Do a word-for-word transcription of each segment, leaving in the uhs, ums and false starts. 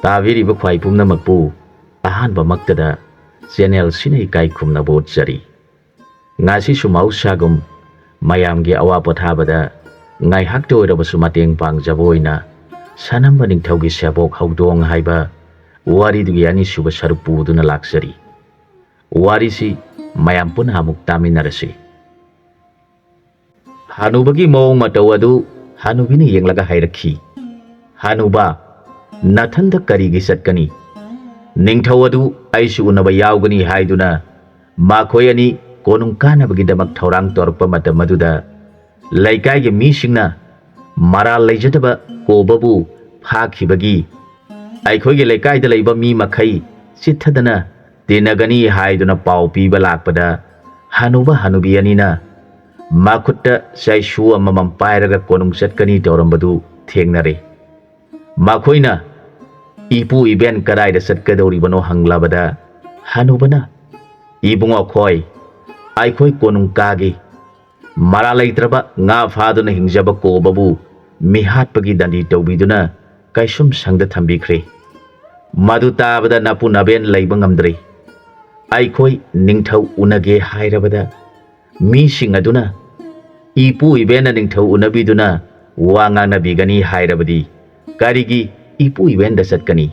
ꯇꯥꯕꯤꯔꯤꯕ ꯈ꯭ꯋꯥꯏ ꯄꯨꯝꯅꯃꯛꯄꯨ ꯑꯍꯥꯟꯕꯃꯛꯇꯗ ꯆꯦꯅꯦꯜꯁꯤꯅ ꯏꯀꯥꯏ ꯈꯨꯝꯅꯕ ꯎꯠꯆꯔꯤ꯫ ꯉꯁꯤꯁꯨ ꯃꯍꯧꯁꯥꯒꯨꯝ ꯃꯌꯥꯝꯒꯤ ꯑꯋꯥ ꯄꯣꯊꯥꯕꯗ ꯉꯥꯏꯍꯥꯛꯇ ꯑꯣꯏꯔꯕꯁꯨ ꯃꯇꯦꯡ ꯄꯥꯡꯖꯕ ꯑꯣꯏꯅ ꯁꯅꯝꯕ ꯅꯤꯡꯊꯧꯒꯤ ꯁꯦꯕꯣꯛ ꯍꯧꯗꯣꯡ ꯍꯥꯏꯕ ꯋꯥꯔꯤꯗꯨꯒꯤ ꯑꯅꯤꯁꯨꯕ ꯁꯔꯨꯛ ꯄꯨꯗꯨꯅ ꯂꯥꯛꯆꯔꯤ꯫ ꯋꯥꯔꯤꯁꯤ ꯃꯌꯥꯝ ꯄꯨꯟꯅ ꯑꯃꯨꯛ ꯇꯥꯃꯤꯟꯅꯔꯁꯤ꯫ ꯍꯅꯨꯕꯒꯤ ꯃꯑꯣꯡ ꯃꯇꯧ ꯑꯗꯨ ꯍꯅꯨꯕꯤꯅ ꯌꯦꯡꯂꯒ ꯍꯥꯏꯔꯛꯈꯤ, "ꯍꯅꯨꯕ, ꯅꯊꯟꯗ ꯀꯔꯤꯒꯤ ꯆꯠꯀꯅꯤ? ꯅꯤꯡꯊꯧ ꯑꯗꯨ ꯑꯩꯁꯨ ꯎꯅꯕ ꯌꯥꯎꯒꯅꯤ" ꯍꯥꯏꯗꯨꯅ ꯃꯈꯣꯏ ꯑꯅꯤ ꯀꯣꯅꯨꯡ ꯀꯥꯅꯕꯒꯤꯗꯃꯛ ꯊꯧꯔꯥꯡ ꯇꯧꯔꯛꯄ ꯃꯇꯝ ꯑꯗꯨꯗ ꯂꯩꯀꯥꯏꯒꯤ ꯃꯤꯁꯤꯡꯅ ꯃꯔꯥꯜ ꯂꯩꯖꯗꯕ ꯀꯣꯕꯕꯨ ꯐꯥꯈꯤꯕꯒꯤ ꯑꯩꯈꯣꯏꯒꯤ ꯂꯩꯀꯥꯏꯗ ꯂꯩꯕ ꯃꯤ ꯃꯈꯩ ꯆꯤꯠꯊꯗꯅ ꯇꯤꯟꯅꯒꯅꯤ ꯍꯥꯏꯗꯨꯅ ꯄꯥꯎ ꯄꯤꯕ ꯂꯥꯛꯄꯗ, ꯍꯅꯨꯕ ꯍꯅꯨꯕꯤ ꯑꯅꯤꯅ ꯃꯈꯨꯠꯇ ꯆꯩꯁꯨ ꯑꯃꯃꯝ ꯄꯥꯏꯔꯒ ꯀꯣꯅꯨꯡ ꯆꯠꯀꯅꯤ ꯇꯧꯔꯝꯕꯗꯨ ꯊꯦꯡꯅꯔꯦ꯫ ꯃꯈꯣꯏꯅ ꯏꯄꯨ ꯏꯕꯦꯟ ꯀꯗꯥꯏꯗ ꯆꯠꯀꯗꯧꯔꯤꯕꯅꯣ ꯍꯪꯂꯕꯗ, ꯍꯅꯨꯕꯅ, "ꯏꯕꯨꯡꯉꯣ ꯈꯣꯏ, ꯑꯩꯈꯣꯏ ꯀꯣꯅꯨꯡ ꯀꯥꯒꯦ꯫ ꯃꯔꯥ ꯂꯩꯇ꯭ꯔꯕ ꯉꯥ ꯐꯥꯗꯨꯅ ꯍꯤꯡꯖꯕ ꯀꯣꯕꯕꯨ ꯃꯤꯍꯥꯠꯄꯒꯤ ꯗꯟꯗꯤ ꯇꯧꯕꯤꯗꯨꯅ ꯀꯩꯁꯨꯝ ꯁꯪꯗ ꯊꯝꯕꯤꯈ꯭ꯔꯦ꯫ ꯃꯗꯨ ꯇꯥꯕꯗ ꯅꯄꯨ ꯅꯕꯦꯟ ꯂꯩꯕ ꯉꯝꯗ꯭ꯔꯦ꯫ ꯑꯩꯈꯣꯏ ꯅꯤꯡꯊꯧ ꯎꯅꯒꯦ ꯍꯥꯏꯔꯕꯗ ꯃꯤꯁꯤꯡ ꯑꯗꯨꯅ ꯏꯄꯨ ꯏꯕꯦꯟꯅ ꯅꯤꯡꯊꯧ ꯎꯅꯕꯤꯗꯨꯅ ꯋꯥ ꯉꯥꯡꯅꯕꯤꯒꯅꯤ ꯍꯥꯏꯔꯕꯗꯤ ꯀꯔꯤꯒꯤ ꯏꯄꯨ ꯏꯕꯦꯟꯗ ꯆꯠꯀꯅꯤ?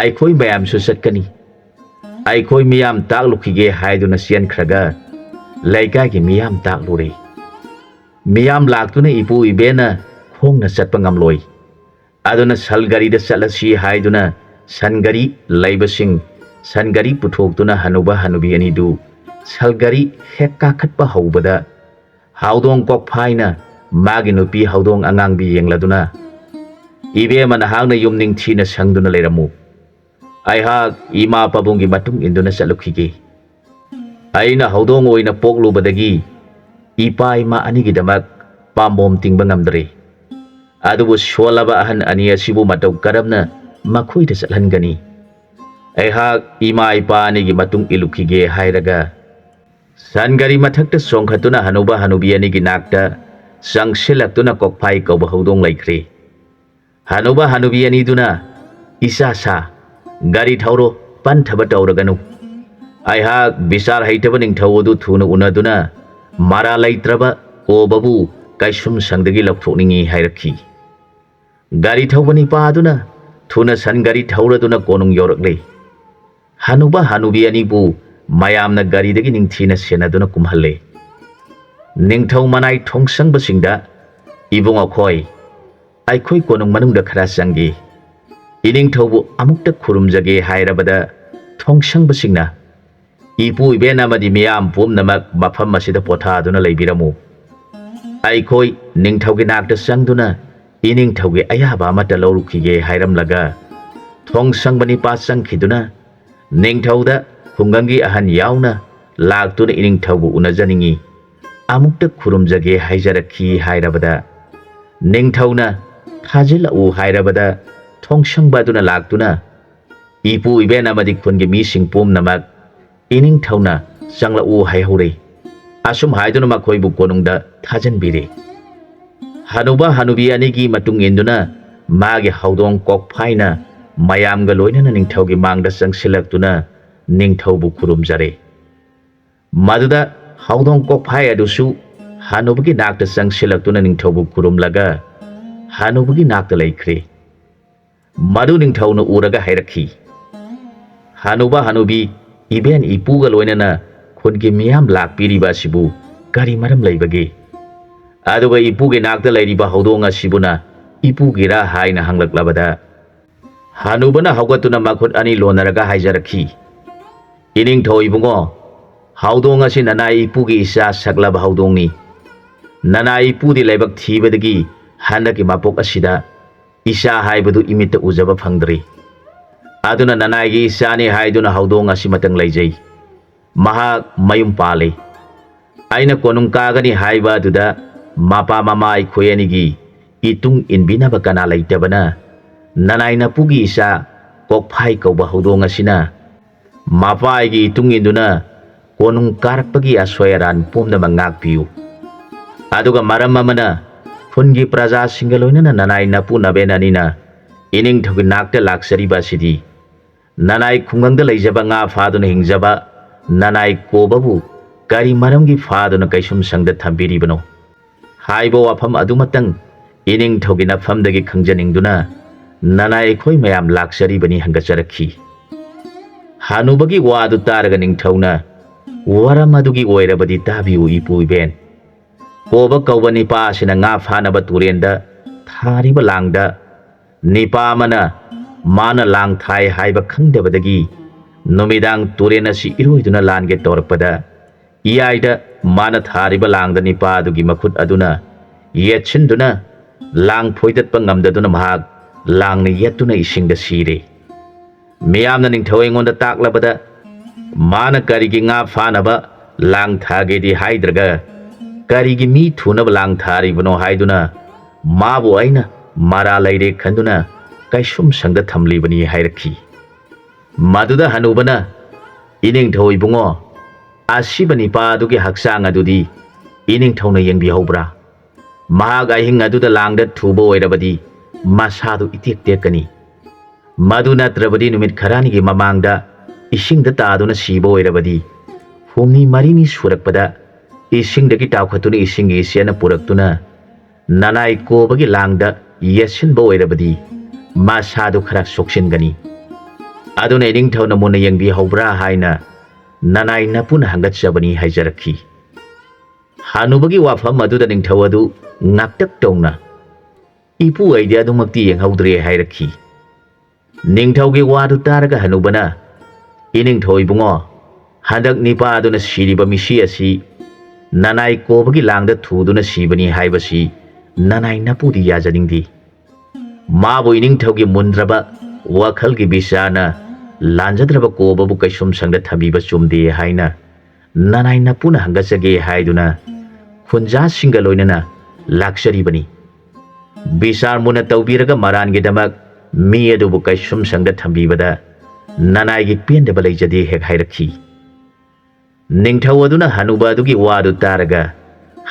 ꯑꯩꯈꯣꯏ ꯃꯌꯥꯝꯁꯨ ꯆꯠꯀꯅꯤ꯫ ꯑꯩꯈꯣꯏ ꯃꯤꯌꯥꯝ ꯇꯥꯛꯂꯨꯈꯤꯒꯦ" ꯍꯥꯏꯗꯨꯅ ꯆꯦꯟꯈ꯭ꯔꯒ ꯂꯩꯀꯥꯏꯒꯤ ꯃꯤꯌꯥꯝ ꯇꯥꯛꯂꯨꯔꯦ꯫ ꯃꯤꯌꯥꯝ ꯂꯥꯛꯇꯨꯅ ꯏꯄꯨ ꯏꯕꯦꯟꯅ ꯈꯣꯡꯅ ꯆꯠꯄ ꯉꯝꯂꯣꯏ꯫ ꯑꯗꯨꯅ ꯁꯟ ꯒꯥꯔꯤꯗ ꯆꯠꯂꯁꯤ ꯍꯥꯏꯗꯨꯅ ꯁꯟ ꯒꯥꯔꯤ ꯂꯩꯕꯁꯤꯡ ꯁꯟ ꯒꯥꯔꯤ ꯄꯨꯊꯣꯛꯇꯨꯅ ꯍꯅꯨꯕ ꯍꯅꯨꯕꯤ ꯑꯅꯤꯗꯨ ꯁꯟ ꯒꯥꯔꯤ ꯍꯦꯛ ꯀꯥꯈꯠꯄ ꯍꯧꯕꯗ ꯍꯧꯗꯣꯡ ꯀꯣꯛꯐꯥꯏꯅ ꯃꯥꯒꯤ ꯅꯨꯄꯤ ꯍꯧꯗꯣꯡ ꯑꯉꯥꯡꯕꯤ ꯌꯦꯡꯂꯗꯨꯅ, "ꯏꯕꯦꯝꯃ, ꯅꯍꯥꯛꯅ ꯌꯨꯝ ꯅꯤꯡꯊꯤꯅ ꯁꯪꯗꯨꯅ ꯂꯩꯔꯝꯃꯨ꯫ ꯑꯩꯍꯥꯛ ꯏꯃꯥ ꯄꯥꯕꯨꯡꯒꯤ ꯃꯇꯨꯡ ꯏꯟꯗꯨꯅ ꯆꯠꯂꯨꯈꯤꯒꯦ꯫ ꯑꯩꯅ ꯍꯧꯗꯣꯡ ꯑꯣꯏꯅ ꯄꯣꯛꯂꯨꯕꯗꯒꯤ ꯏꯄꯥ ꯏꯃꯥ ꯑꯅꯤꯒꯤꯗꯃꯛ ꯄꯥꯝꯕꯣꯝ ꯇꯤꯡꯕ ꯉꯝꯗ꯭ꯔꯦ꯫ ꯑꯗꯨꯕꯨ ꯁꯣꯜꯂꯕ ꯑꯍꯟ ꯑꯅꯤ ꯑꯁꯤꯕꯨ ꯃꯇꯧ ꯀꯔꯝꯅ ꯃꯈꯣꯏꯗ ꯆꯠꯍꯟꯒꯅꯤ? ꯑꯩꯍꯥꯛ ꯏꯃꯥ ꯏꯄꯥ ꯑꯅꯤꯒꯤ ꯃꯇꯨꯡ ꯏꯜꯂꯨꯈꯤꯒꯦ" ꯍꯥꯏꯔꯒ ꯁꯟ ꯒꯥꯔꯤ ꯃꯊꯛꯇ ꯆꯣꯡꯈꯠꯇꯨꯅ ꯍꯅꯨꯕ ꯍꯅꯨꯕꯤ ꯑꯅꯤꯒꯤ ꯅꯥꯛꯇ ꯆꯪꯁꯤꯜꯂꯛꯇꯨꯅ ꯀꯣꯛꯐꯥꯏ ꯀꯧꯕ ꯍꯧꯗꯣꯡ ꯂꯩꯈ꯭ꯔꯦ꯫ ꯍꯅꯨꯕ ꯍꯅꯨꯕꯤ ꯑꯅꯤꯗꯨꯅ "ꯏꯆꯥ ꯁꯥ, ꯒꯥꯔꯤ ꯊꯧꯔꯣ, ꯄꯟꯊꯕ ꯇꯧꯔꯒꯅꯨ꯫ ꯑꯩꯍꯥꯛ ꯕꯤꯆꯥꯔ ꯍꯩꯇꯕ ꯅꯤꯡꯊꯧ ꯑꯗꯨ ꯊꯨꯅ ꯎꯅꯗꯨꯅ ꯃꯔꯥ ꯂꯩꯇ꯭ꯔꯕ ꯀꯣꯕꯕꯨ ꯀꯩꯁꯨꯝꯁꯪꯗꯒꯤ ꯂꯧꯊꯣꯛꯅꯤꯡꯏ" ꯍꯥꯏꯔꯛꯈꯤ꯫ ꯒꯥꯔꯤ ꯊꯧꯕ ꯅꯤꯄꯥ ꯑꯗꯨꯅ ꯊꯨꯅ ꯁꯟ ꯒꯥꯔꯤ ꯊꯧꯔꯗꯨꯅ ꯀꯣꯅꯨꯡ ꯌꯧꯔꯛꯂꯦ꯫ ꯍꯅꯨꯕ ꯍꯅꯨꯕꯤ ꯑꯅꯤꯕꯨ ꯃꯌꯥꯝꯅ ꯒꯥꯔꯤꯗꯒꯤ ꯅꯤꯡꯊꯤꯅ ꯁꯦꯟꯅꯗꯨꯅ ꯀꯨꯝꯍꯜꯂꯦ꯫ ꯅꯤꯡꯊꯧ ꯃꯅꯥꯏ ꯊꯣꯡꯁꯪꯕꯁꯤꯡꯗ, "ꯏꯕꯨꯡ ꯑꯩꯈꯣꯏ, ꯑꯩꯈꯣꯏ ꯀꯣꯅꯨꯡ ꯃꯅꯨꯡꯗ ꯈꯔ ꯆꯪꯒꯦ꯫" ꯏꯅꯤꯡꯊꯧꯕꯨ ꯑꯃꯨꯛꯇ ꯈꯨꯔꯨꯝꯖꯒꯦ ꯍꯥꯏꯔꯕꯗ ꯊꯣꯡꯁꯪꯕꯁꯤꯡꯅ, "ꯏꯄꯨ ꯏꯕꯦꯟ ꯑꯃꯗꯤ ꯃꯤꯌꯥꯝ ꯄꯨꯝꯅꯃꯛ ꯃꯐꯝ ꯑꯁꯤꯗ ꯄꯣꯊꯥꯗꯨꯅ ꯂꯩꯕꯤꯔꯝꯃꯨ꯫ ꯑꯩꯈꯣꯏ ꯅꯤꯡꯊꯧꯒꯤ ꯅꯥꯛꯇ ꯆꯪꯗꯨꯅ ꯏꯅꯤꯡꯊꯧꯒꯤ ꯑꯌꯥꯕ ꯑꯃꯠꯇ ꯂꯧꯔꯨꯈꯤꯒꯦ" ꯍꯥꯏꯔꯝꯂꯒ ꯊꯣꯡꯁꯪꯕ ꯅꯤꯄꯥ ꯆꯪꯈꯤꯗꯨꯅ ꯅꯤꯡꯊꯧꯗ ꯈꯨꯡꯒꯪꯒꯤ ꯑꯍꯟ ꯌꯥꯎꯅ ꯂꯥꯛꯇꯨꯅ ꯏꯅꯤꯡꯊꯧꯕꯨ ꯎꯅꯖꯅꯤꯡꯏ, ꯑꯃꯨꯛꯇ ꯈꯨꯔꯨꯝꯖꯒꯦ ꯍꯥꯏꯖꯔꯛꯈꯤ ꯍꯥꯏꯔꯕꯗ, ꯅꯤꯡꯊꯧꯅ "ꯊꯥꯖꯤꯜꯂꯛꯎ" ꯍꯥꯏꯔꯕꯗ ꯊꯣꯡꯁꯪꯕ ꯑꯗꯨꯅ ꯂꯥꯛꯇꯨꯅ ꯏꯄꯨ ꯏꯕꯦꯟ ꯑꯃꯗꯤ ꯈꯨꯟꯒꯤ ꯃꯤꯁꯤꯡ ꯄꯨꯝꯅꯃꯛ ꯏꯅꯤꯡꯊꯧꯅ "ꯆꯪꯂꯛꯎ" ꯍꯥꯏꯍꯧꯔꯦ꯫ ꯑꯁꯨꯝ ꯍꯥꯏꯗꯨꯅ ꯃꯈꯣꯏꯕꯨ ꯀꯣꯅꯨꯡꯗ ꯊꯥꯖꯤꯟꯕꯤꯔꯦ꯫ ꯍꯅꯨꯕ ꯍꯅꯨꯕꯤ ꯑꯅꯤꯒꯤ ꯃꯇꯨꯡ ꯏꯟꯗꯨꯅ ꯃꯥꯒꯤ ꯍꯧꯗꯣꯡ ꯀꯣꯛꯐꯥꯏꯅ ꯃꯌꯥꯝꯒ ꯂꯣꯏꯅꯅ ꯅꯤꯡꯊꯧꯒꯤ ꯃꯥꯡꯗ ꯆꯪꯁꯤꯜꯂꯛꯇꯨꯅ ꯅꯤꯡꯊꯧꯕꯨ ꯈꯨꯔꯨꯝꯖꯔꯦ꯫ ꯃꯗꯨꯗ ꯍꯧꯗꯣꯡ ꯀꯣꯛꯐꯥꯏ ꯑꯗꯨꯁꯨ ꯍꯅꯨꯕꯒꯤ ꯅꯥꯛꯇ ꯆꯪꯁꯤꯜꯂꯛꯇꯨꯅ ꯅꯤꯡꯊꯧꯕꯨ ꯈꯨꯔꯨꯝꯂꯒ ꯍꯅꯨꯕꯒꯤ ꯅꯥꯛꯇ ꯂꯩꯈ꯭ꯔꯦ꯫ ꯃꯗꯨ ꯅꯤꯡꯊꯧꯅ ꯎꯔꯒ ꯍꯥꯏꯔꯛꯈꯤ, "ꯍꯅꯨꯕ ꯍꯅꯨꯕꯤ, ꯏꯕꯦꯟ ꯏꯄꯨꯒ ꯂꯣꯏꯅꯅ ꯈꯨꯟꯒꯤ ꯃꯤꯌꯥꯝ ꯂꯥꯛꯄꯤꯔꯤꯕ ꯑꯁꯤꯕꯨ ꯀꯔꯤ ꯃꯔꯝ ꯂꯩꯕꯒꯦ? ꯑꯗꯨꯒ ꯏꯄꯨꯒꯤ ꯅꯥꯛꯇ ꯂꯩꯔꯤꯕ ꯍꯧꯗꯣꯡ ꯑꯁꯤꯕꯨꯅ ꯏꯄꯨꯒꯤꯔꯥ?" ꯍꯥꯏꯅ ꯍꯪꯂꯛꯂꯕꯗ, ꯍꯅꯨꯕꯅ ꯍꯧꯒꯠꯇꯨꯅ ꯃꯈꯨꯠ ꯑꯅꯤ ꯂꯣꯟꯅꯔꯒ ꯍꯥꯏꯖꯔꯛꯈꯤ, "ꯏꯅꯤꯡꯊꯧ ꯏꯕꯨꯡꯉꯣ, ꯍꯧꯗꯣꯡ ꯑꯁꯤ ꯅꯅꯥꯏ ꯏꯄꯨꯒꯤ ꯏꯆꯥ ꯁꯛꯂꯕ ꯍꯧꯗꯣꯡꯅꯤ꯫ ꯅꯅꯥꯏ ꯏꯄꯨꯗꯤ ꯂꯥꯏꯕꯛ ꯊꯤꯕꯗꯒꯤ ꯍꯟꯗꯛꯀꯤ ꯃꯄꯣꯛ ꯑꯁꯤꯗ ꯏꯆꯥ ꯍꯥꯏꯕꯗꯨ ꯏꯃꯤꯠꯇ ꯎꯖꯕ ꯐꯪꯗ꯭ꯔꯤ꯫ ꯑꯗꯨꯅ ꯅꯅꯥꯏꯒꯤ ꯏꯆꯥꯅꯤ ꯍꯥꯏꯗꯨꯅ ꯍꯧꯗꯣꯡ ꯑꯁꯤꯃꯇꯪ ꯂꯩꯖꯩ꯫ ꯃꯍꯥꯛ ꯃꯌꯨꯝ ꯄꯥꯜꯂꯤ꯫ ꯑꯩꯅ ꯀꯣꯅꯨꯡ ꯀꯥꯒꯅꯤ ꯍꯥꯏꯕ ꯑꯗꯨꯗ ꯃꯄꯥ ꯃꯃꯥ ꯑꯩꯈꯣꯏ ꯑꯅꯤꯒꯤ ꯏꯇꯨꯡ ꯏꯟꯕꯤꯅꯕ ꯀꯅꯥ ꯂꯩꯇꯕꯅ ꯅꯅꯥꯏ ꯅꯄꯨꯒꯤ ꯏꯆꯥ ꯀꯣꯛꯐꯥꯏ ꯀꯧꯕ ꯍꯧꯗꯣꯡ ꯑꯁꯤꯅ ꯃꯄꯥ ꯑꯩꯒꯤ ꯏꯇꯨꯡ ꯏꯟꯗꯨꯅ ꯀꯣꯅꯨꯡ ꯀꯥꯔꯛꯄꯒꯤ ꯑꯁꯣꯏ ꯑꯔꯥꯟ ꯄꯨꯝꯅꯃꯛ ꯉꯥꯛꯄꯤꯌꯨ꯫ ꯑꯗꯨꯒ ꯃꯔꯝ ꯑꯃꯅ ꯈꯨꯟꯒꯤ ꯄ꯭ꯔꯖꯥꯁꯤꯡꯒ ꯂꯣꯏꯅꯅ ꯅꯅꯥꯏ ꯅꯄꯨ ꯅꯕꯦꯟ ꯑꯅꯤꯅ ꯏꯅꯤꯡꯊꯧꯒꯤ ꯅꯥꯛꯇ ꯂꯥꯛꯆꯔꯤꯕ ꯑꯁꯤꯗꯤ ꯅꯅꯥꯏ ꯈꯨꯡꯒꯪꯗ ꯂꯩꯖꯕ ꯉꯥ ꯐꯥꯗꯨꯅ ꯍꯤꯡꯖꯕ ꯅꯅꯥꯏ ꯀꯣꯕꯕꯨ ꯀꯔꯤ ꯃꯔꯝꯒꯤ ꯐꯥꯗꯨꯅ ꯀꯩꯁꯨꯝꯁꯪꯗ ꯊꯝꯕꯤꯔꯤꯕꯅꯣ ꯍꯥꯏꯕ ꯋꯥꯐꯝ ꯑꯗꯨꯃꯇꯪ ꯏꯅꯤꯡꯊꯧꯒꯤ ꯅꯐꯝꯗꯒꯤ ꯈꯪꯖꯅꯤꯡꯗꯨꯅ ꯅꯅꯥꯏ ꯑꯩꯈꯣꯏ ꯃꯌꯥꯝ ꯂꯥꯛꯆꯔꯤꯕꯅꯤ ꯍꯪꯒꯠꯆꯔꯛꯈꯤ꯫ ꯍꯅꯨꯕꯒꯤ ꯋꯥꯗꯨ ꯇꯥꯔꯒ ꯅꯤꯡꯊꯧꯅ, "ꯋꯥꯔꯝ ꯑꯗꯨꯒꯤ ꯑꯣꯏꯔꯕꯗꯤ ꯇꯥꯕꯤꯌꯨ ꯏꯄꯨ ꯏꯕꯦꯟ꯫ ꯀꯣꯕ ꯀꯧꯕ ꯅꯤꯄꯥ ꯑꯁꯤꯅ ꯉꯥ ꯐꯥꯅꯕ ꯇꯨꯔꯦꯟꯗ ꯊꯥꯔꯤꯕ ꯂꯥꯡꯗ ꯅꯤꯄꯥ ꯑꯃꯅ ꯃꯥꯅ ꯂꯥꯡ ꯊꯥꯏ ꯍꯥꯏꯕ ꯈꯪꯗꯕꯗꯒꯤ ꯅꯨꯃꯤꯗꯥꯡ ꯇꯨꯔꯦꯟ ꯑꯁꯤ ꯏꯔꯣꯏꯗꯨꯅ ꯂꯥꯟꯒꯦ ꯇꯧꯔꯛꯄꯗ ꯏꯌꯥꯏꯗ ꯃꯥꯅ ꯊꯥꯔꯤꯕ ꯂꯥꯡꯗ ꯅꯤꯄꯥ ꯑꯗꯨꯒꯤ ꯃꯈꯨꯠ ꯑꯗꯨꯅ ꯌꯦꯠꯁꯤꯟꯗꯨꯅ ꯂꯥꯡ ꯐꯣꯏꯗꯠꯄ ꯉꯝꯗꯗꯨꯅ ꯃꯍꯥꯛ ꯂꯥꯡꯅ ꯌꯦꯠꯇꯨꯅ ꯏꯁꯤꯡꯗ ꯁꯤꯔꯦ꯫ ꯃꯤꯌꯥꯝꯅ ꯅꯤꯡꯊꯧ ꯑꯩꯉꯣꯟꯗ ꯇꯥꯛꯂꯕꯗ ꯃꯥꯅ ꯀꯔꯤꯒꯤ ꯉꯥ ꯐꯥꯅꯕ ꯂꯥꯡ ꯊꯥꯒꯦꯗꯤ ꯍꯥꯏꯗ꯭ꯔꯒ ꯀꯔꯤꯒꯤ ꯃꯤ ꯊꯨꯅꯕ ꯂꯥꯡ ꯊꯥꯔꯤꯕꯅꯣ ꯍꯥꯏꯗꯨꯅ ꯃꯥꯕꯨ ꯑꯩꯅ ꯃꯔꯥ ꯂꯩꯔꯦ ꯈꯟꯗꯨꯅ ꯀꯩꯁꯨꯝꯁꯪꯗ ꯊꯝꯂꯤꯕꯅꯤ" ꯍꯥꯏꯔꯛꯈꯤ꯫ ꯃꯗꯨꯗ ꯍꯅꯨꯕꯅ, "ꯏꯅꯤꯡꯊꯧ ꯏꯕꯨꯡꯉꯣ, ꯑꯁꯤꯕ ꯅꯤꯄꯥ ꯑꯗꯨꯒꯤ ꯍꯛꯆꯥꯡ ꯑꯗꯨꯗꯤ ꯏꯅꯤꯡꯊꯧꯅ ꯌꯦꯡꯕꯤꯍꯧꯕ꯭ꯔꯥ? ꯃꯍꯥꯛ ꯑꯍꯤꯡ ꯑꯗꯨꯗ ꯂꯥꯡꯗ ꯊꯨꯕ ꯑꯣꯏꯔꯕꯗꯤ ꯃꯁꯥꯗꯨ ꯏꯇꯦꯛ ꯇꯦꯛꯀꯅꯤ꯫ ꯃꯗꯨ ꯅꯠꯇ꯭ꯔꯕꯗꯤ ꯅꯨꯃꯤꯠ ꯈꯔꯅꯤꯒꯤ ꯃꯃꯥꯡꯗ ꯏꯁꯤꯡꯗ ꯇꯥꯗꯨꯅ ꯁꯤꯕ ꯑꯣꯏꯔꯕꯗꯤ ꯍꯨꯝꯅꯤ ꯃꯔꯤꯅꯤ ꯁꯨꯔꯛꯄꯗ ꯏꯁꯤꯡꯗꯒꯤ ꯇꯥꯎꯈꯠꯇꯨꯅ ꯏꯁꯤꯡꯒꯤ ꯏꯆꯦꯜꯅ ꯄꯨꯔꯛꯇꯨꯅ ꯅꯅꯥꯏ ꯀꯣꯕꯒꯤ ꯂꯥꯡꯗ ꯌꯦꯠꯁꯤꯟꯕ ꯑꯣꯏꯔꯕꯗꯤ ꯃꯁꯥꯗꯨ ꯈꯔ ꯁꯣꯛꯆꯤꯟꯒꯅꯤ꯫ ꯑꯗꯨꯅ ꯏꯅꯤꯡꯊꯧꯅ ꯃꯨꯟꯅ ꯌꯦꯡꯕꯤꯍꯧꯕ꯭ꯔꯥ ꯍꯥꯏꯅ ꯅꯅꯥꯏ ꯅꯄꯨꯅ ꯍꯪꯒꯠꯆꯕꯅꯤ" ꯍꯥꯏꯖꯔꯛꯈꯤ꯫ ꯍꯅꯨꯕꯒꯤ ꯋꯥꯐꯝ ꯑꯗꯨꯗ ꯅꯤꯡꯊꯧ ꯑꯗꯨ ꯉꯥꯛꯇꯛ ꯇꯧꯅ, "ꯏꯄꯨ, ꯑꯩꯗꯤ ꯑꯗꯨꯃꯛꯇꯤ ꯌꯦꯡꯍꯧꯗ꯭ꯔꯦ" ꯍꯥꯏꯔꯛꯈꯤ꯫ ꯅꯤꯡꯊꯧꯒꯤ ꯋꯥꯗꯨ ꯇꯥꯔꯒ ꯍꯅꯨꯕꯅ, "ꯏꯅꯤꯡꯊꯧ ꯏꯕꯨꯡꯉꯣ, ꯍꯟꯗꯛ ꯅꯤꯄꯥ ꯑꯗꯨꯅ ꯁꯤꯔꯤꯕ ꯃꯤꯁꯤ ꯑꯁꯤ ꯅꯅꯥꯏ ꯀꯣꯕꯒꯤ ꯂꯥꯡꯗ ꯊꯨꯗꯨꯅ ꯁꯤꯕꯅꯤ ꯍꯥꯏꯕꯁꯤ ꯅꯅꯥꯏ ꯅꯄꯨꯗꯤ ꯌꯥꯖꯅꯤꯡꯗꯦ꯫ ꯃꯥꯕꯨ ꯏꯅꯤꯡꯊꯧꯒꯤ ꯃꯨꯟꯗ꯭ꯔꯕ ꯋꯥꯈꯜꯒꯤ ꯕꯤꯆꯥꯔꯅ ꯂꯥꯟꯖꯗ꯭ꯔꯕ ꯀꯣꯕꯕꯨ ꯀꯩꯁꯨꯝꯁꯪꯗ ꯊꯝꯕꯤꯕ ꯆꯨꯝꯗꯦ ꯍꯥꯏꯅ ꯅꯅꯥꯏ ꯅꯄꯨꯅ ꯍꯪꯒꯠꯆꯒꯦ" ꯍꯥꯏꯗꯨꯅ ꯈꯨꯟꯖꯥꯁꯤꯡꯒ ꯂꯣꯏꯅꯅ ꯂꯥꯛꯆꯔꯤꯕꯅꯤ꯫ ꯕꯤꯆꯥꯔ ꯃꯨꯟꯅ ꯇꯧꯕꯤꯔꯒ ꯃꯔꯥꯟꯒꯤꯗꯃꯛ ꯃꯤ ꯑꯗꯨꯕꯨ ꯀꯩꯁꯨꯝꯁꯪꯗ ꯊꯝꯕꯤꯕꯗ ꯅꯅꯥꯏꯒꯤ ꯄꯦꯟꯗꯕ ꯂꯩꯖꯗꯦ ꯍꯦꯛ ꯍꯥꯏꯔꯛꯈꯤ꯫ ꯅꯤꯡꯊꯧ ꯑꯗꯨꯅ ꯍꯅꯨꯕ ꯑꯗꯨꯒꯤ ꯋꯥꯗꯨ ꯇꯥꯔꯒ,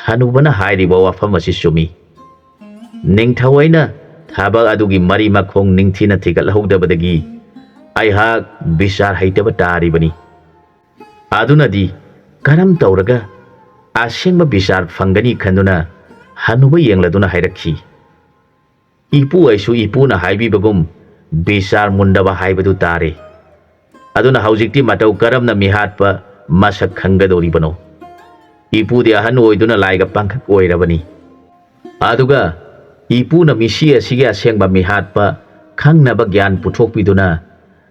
"ꯍꯅꯨꯕꯅ ꯍꯥꯏꯔꯤꯕ ꯋꯥꯐꯝ ꯑꯁꯤ ꯆꯨꯝꯃꯤ꯫ ꯅꯤꯡꯊꯧ ꯑꯩꯅ ꯊꯕꯛ ꯑꯗꯨꯒꯤ ꯃꯔꯤ ꯃꯈꯣꯡ ꯅꯤꯡꯊꯤꯅ ꯊꯤꯒꯠꯍꯧꯗꯕꯗꯒꯤ ꯑꯩꯍꯥꯛ ꯕꯤꯆꯥꯔ ꯍꯩꯇꯕ ꯇꯥꯔꯤꯕꯅꯤ꯫ ꯑꯗꯨꯅꯗꯤ ꯀꯔꯝ ꯇꯧꯔꯒ ꯑꯁꯦꯡꯕ ꯕꯤꯆꯥꯔ ꯐꯪꯒꯅꯤ ꯈꯟꯗꯨꯅ ꯍꯅꯨꯕ ꯌꯦꯡꯂꯗꯨꯅ ꯍꯥꯏꯔꯛꯈꯤ꯫ ꯏꯄꯨ ꯑꯩꯁꯨ ꯏꯄꯨꯅ ꯍꯥꯏꯕꯤꯕꯒꯨꯝ ꯕꯤꯆꯥꯔ ꯃꯨꯟꯗꯕ ꯍꯥꯏꯕꯗꯨ ꯇꯥꯔꯦ꯫ ꯑꯗꯨꯅ ꯍꯧꯖꯤꯛꯇꯤ ꯃꯇꯧ ꯀꯔꯝꯅ ꯃꯤꯍꯥꯠꯄ ꯃꯁꯛ ꯈꯪꯒꯗꯧꯔꯤꯕꯅꯣ? ꯏꯄꯨꯗꯤ ꯑꯍꯟ ꯑꯣꯏꯗꯨꯅ ꯂꯥꯏꯒ ꯄꯥꯡꯈꯛ ꯑꯣꯏꯔꯕꯅꯤ꯫ ꯑꯗꯨꯒ ꯏꯄꯨꯅ ꯃꯤꯁꯤ ꯑꯁꯤꯒꯤ ꯑꯁꯦꯡꯕ ꯃꯤꯍꯥꯠꯄ ꯈꯪꯅꯕ ꯒ꯭ꯌꯥꯟ ꯄꯨꯊꯣꯛꯄꯤꯗꯨꯅ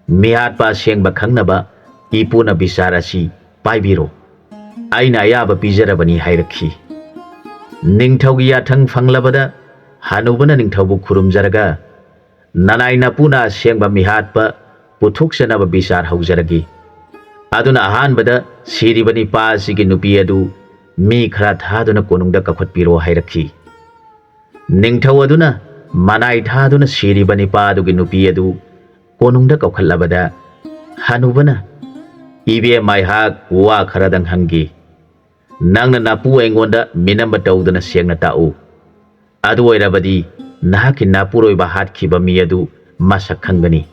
ꯃꯤꯍꯥꯠꯄ ꯑꯁꯦꯡꯕ ꯈꯪꯅꯕ ꯏꯄꯨꯅ ꯕꯤꯆꯥꯔ ꯑꯁꯤ ꯄꯥꯏꯕꯤꯔꯣ꯫ ꯑꯩꯅ ꯑꯌꯥꯕ ꯄꯤꯖꯔꯕꯅꯤ ꯍꯥꯏꯔꯛꯈꯤ꯫ ꯅꯤꯡꯊꯧꯒꯤ ꯌꯥꯊꯪ ꯐꯪꯂꯕꯗ ꯍꯅꯨꯕꯅ ꯅꯤꯡꯊꯧꯕꯨ ꯈꯨꯔꯨꯝꯖꯔꯒ ꯅꯅꯥꯏ ꯅꯄꯨꯅ ꯑꯁꯦꯡꯕ ꯃꯤꯍꯥꯠꯄ ꯄꯨꯊꯣꯛꯆꯅꯕ ꯕꯤꯆꯥꯔ ꯍꯧꯖꯔꯒꯦ꯫ ꯑꯗꯨꯅ ꯑꯍꯥꯟꯕꯗ ꯁꯤꯔꯤꯕ ꯅꯤꯄꯥ ꯑꯁꯤꯒꯤ ꯅꯨꯄꯤ ꯑꯗꯨ ꯃꯤ ꯈꯔ ꯊꯥꯗꯨꯅ ꯀꯣꯅꯨꯡꯗ ꯀꯧꯈꯠꯄꯤꯔꯣ ꯍꯥꯏꯔꯛꯈꯤ꯫ ꯅꯤꯡꯊꯧ ꯑꯗꯨꯅ ꯃꯅꯥꯏ ꯊꯥꯗꯨꯅ ꯁꯤꯔꯤꯕ ꯅꯤꯄꯥ ꯑꯗꯨꯒꯤ ꯅꯨꯄꯤ ꯑꯗꯨ ꯀꯣꯅꯨꯡꯗ ꯀꯧꯈꯠꯂꯕꯗ ꯍꯅꯨꯕꯅ, "ꯏꯕꯦꯝ, ꯑꯩꯍꯥꯛ ꯋꯥ ꯈꯔꯗꯪ ꯍꯪꯒꯦ꯫ ꯅꯪꯅ ꯅꯄꯨ ꯑꯩꯉꯣꯟꯗ ꯃꯤꯅꯝꯕ ꯇꯧꯗꯅ ꯁꯦꯡꯅ ꯇꯥꯛꯎ꯫ ꯑꯗꯨ ꯑꯣꯏꯔꯕꯗꯤ ꯅꯍꯥꯛꯀꯤ ꯅꯄꯨꯔꯣꯏꯕ ꯍꯥꯠꯈꯤꯕ ꯃꯤ ꯑꯗꯨ ꯃꯁꯛ ꯈꯪꯒꯅꯤ꯫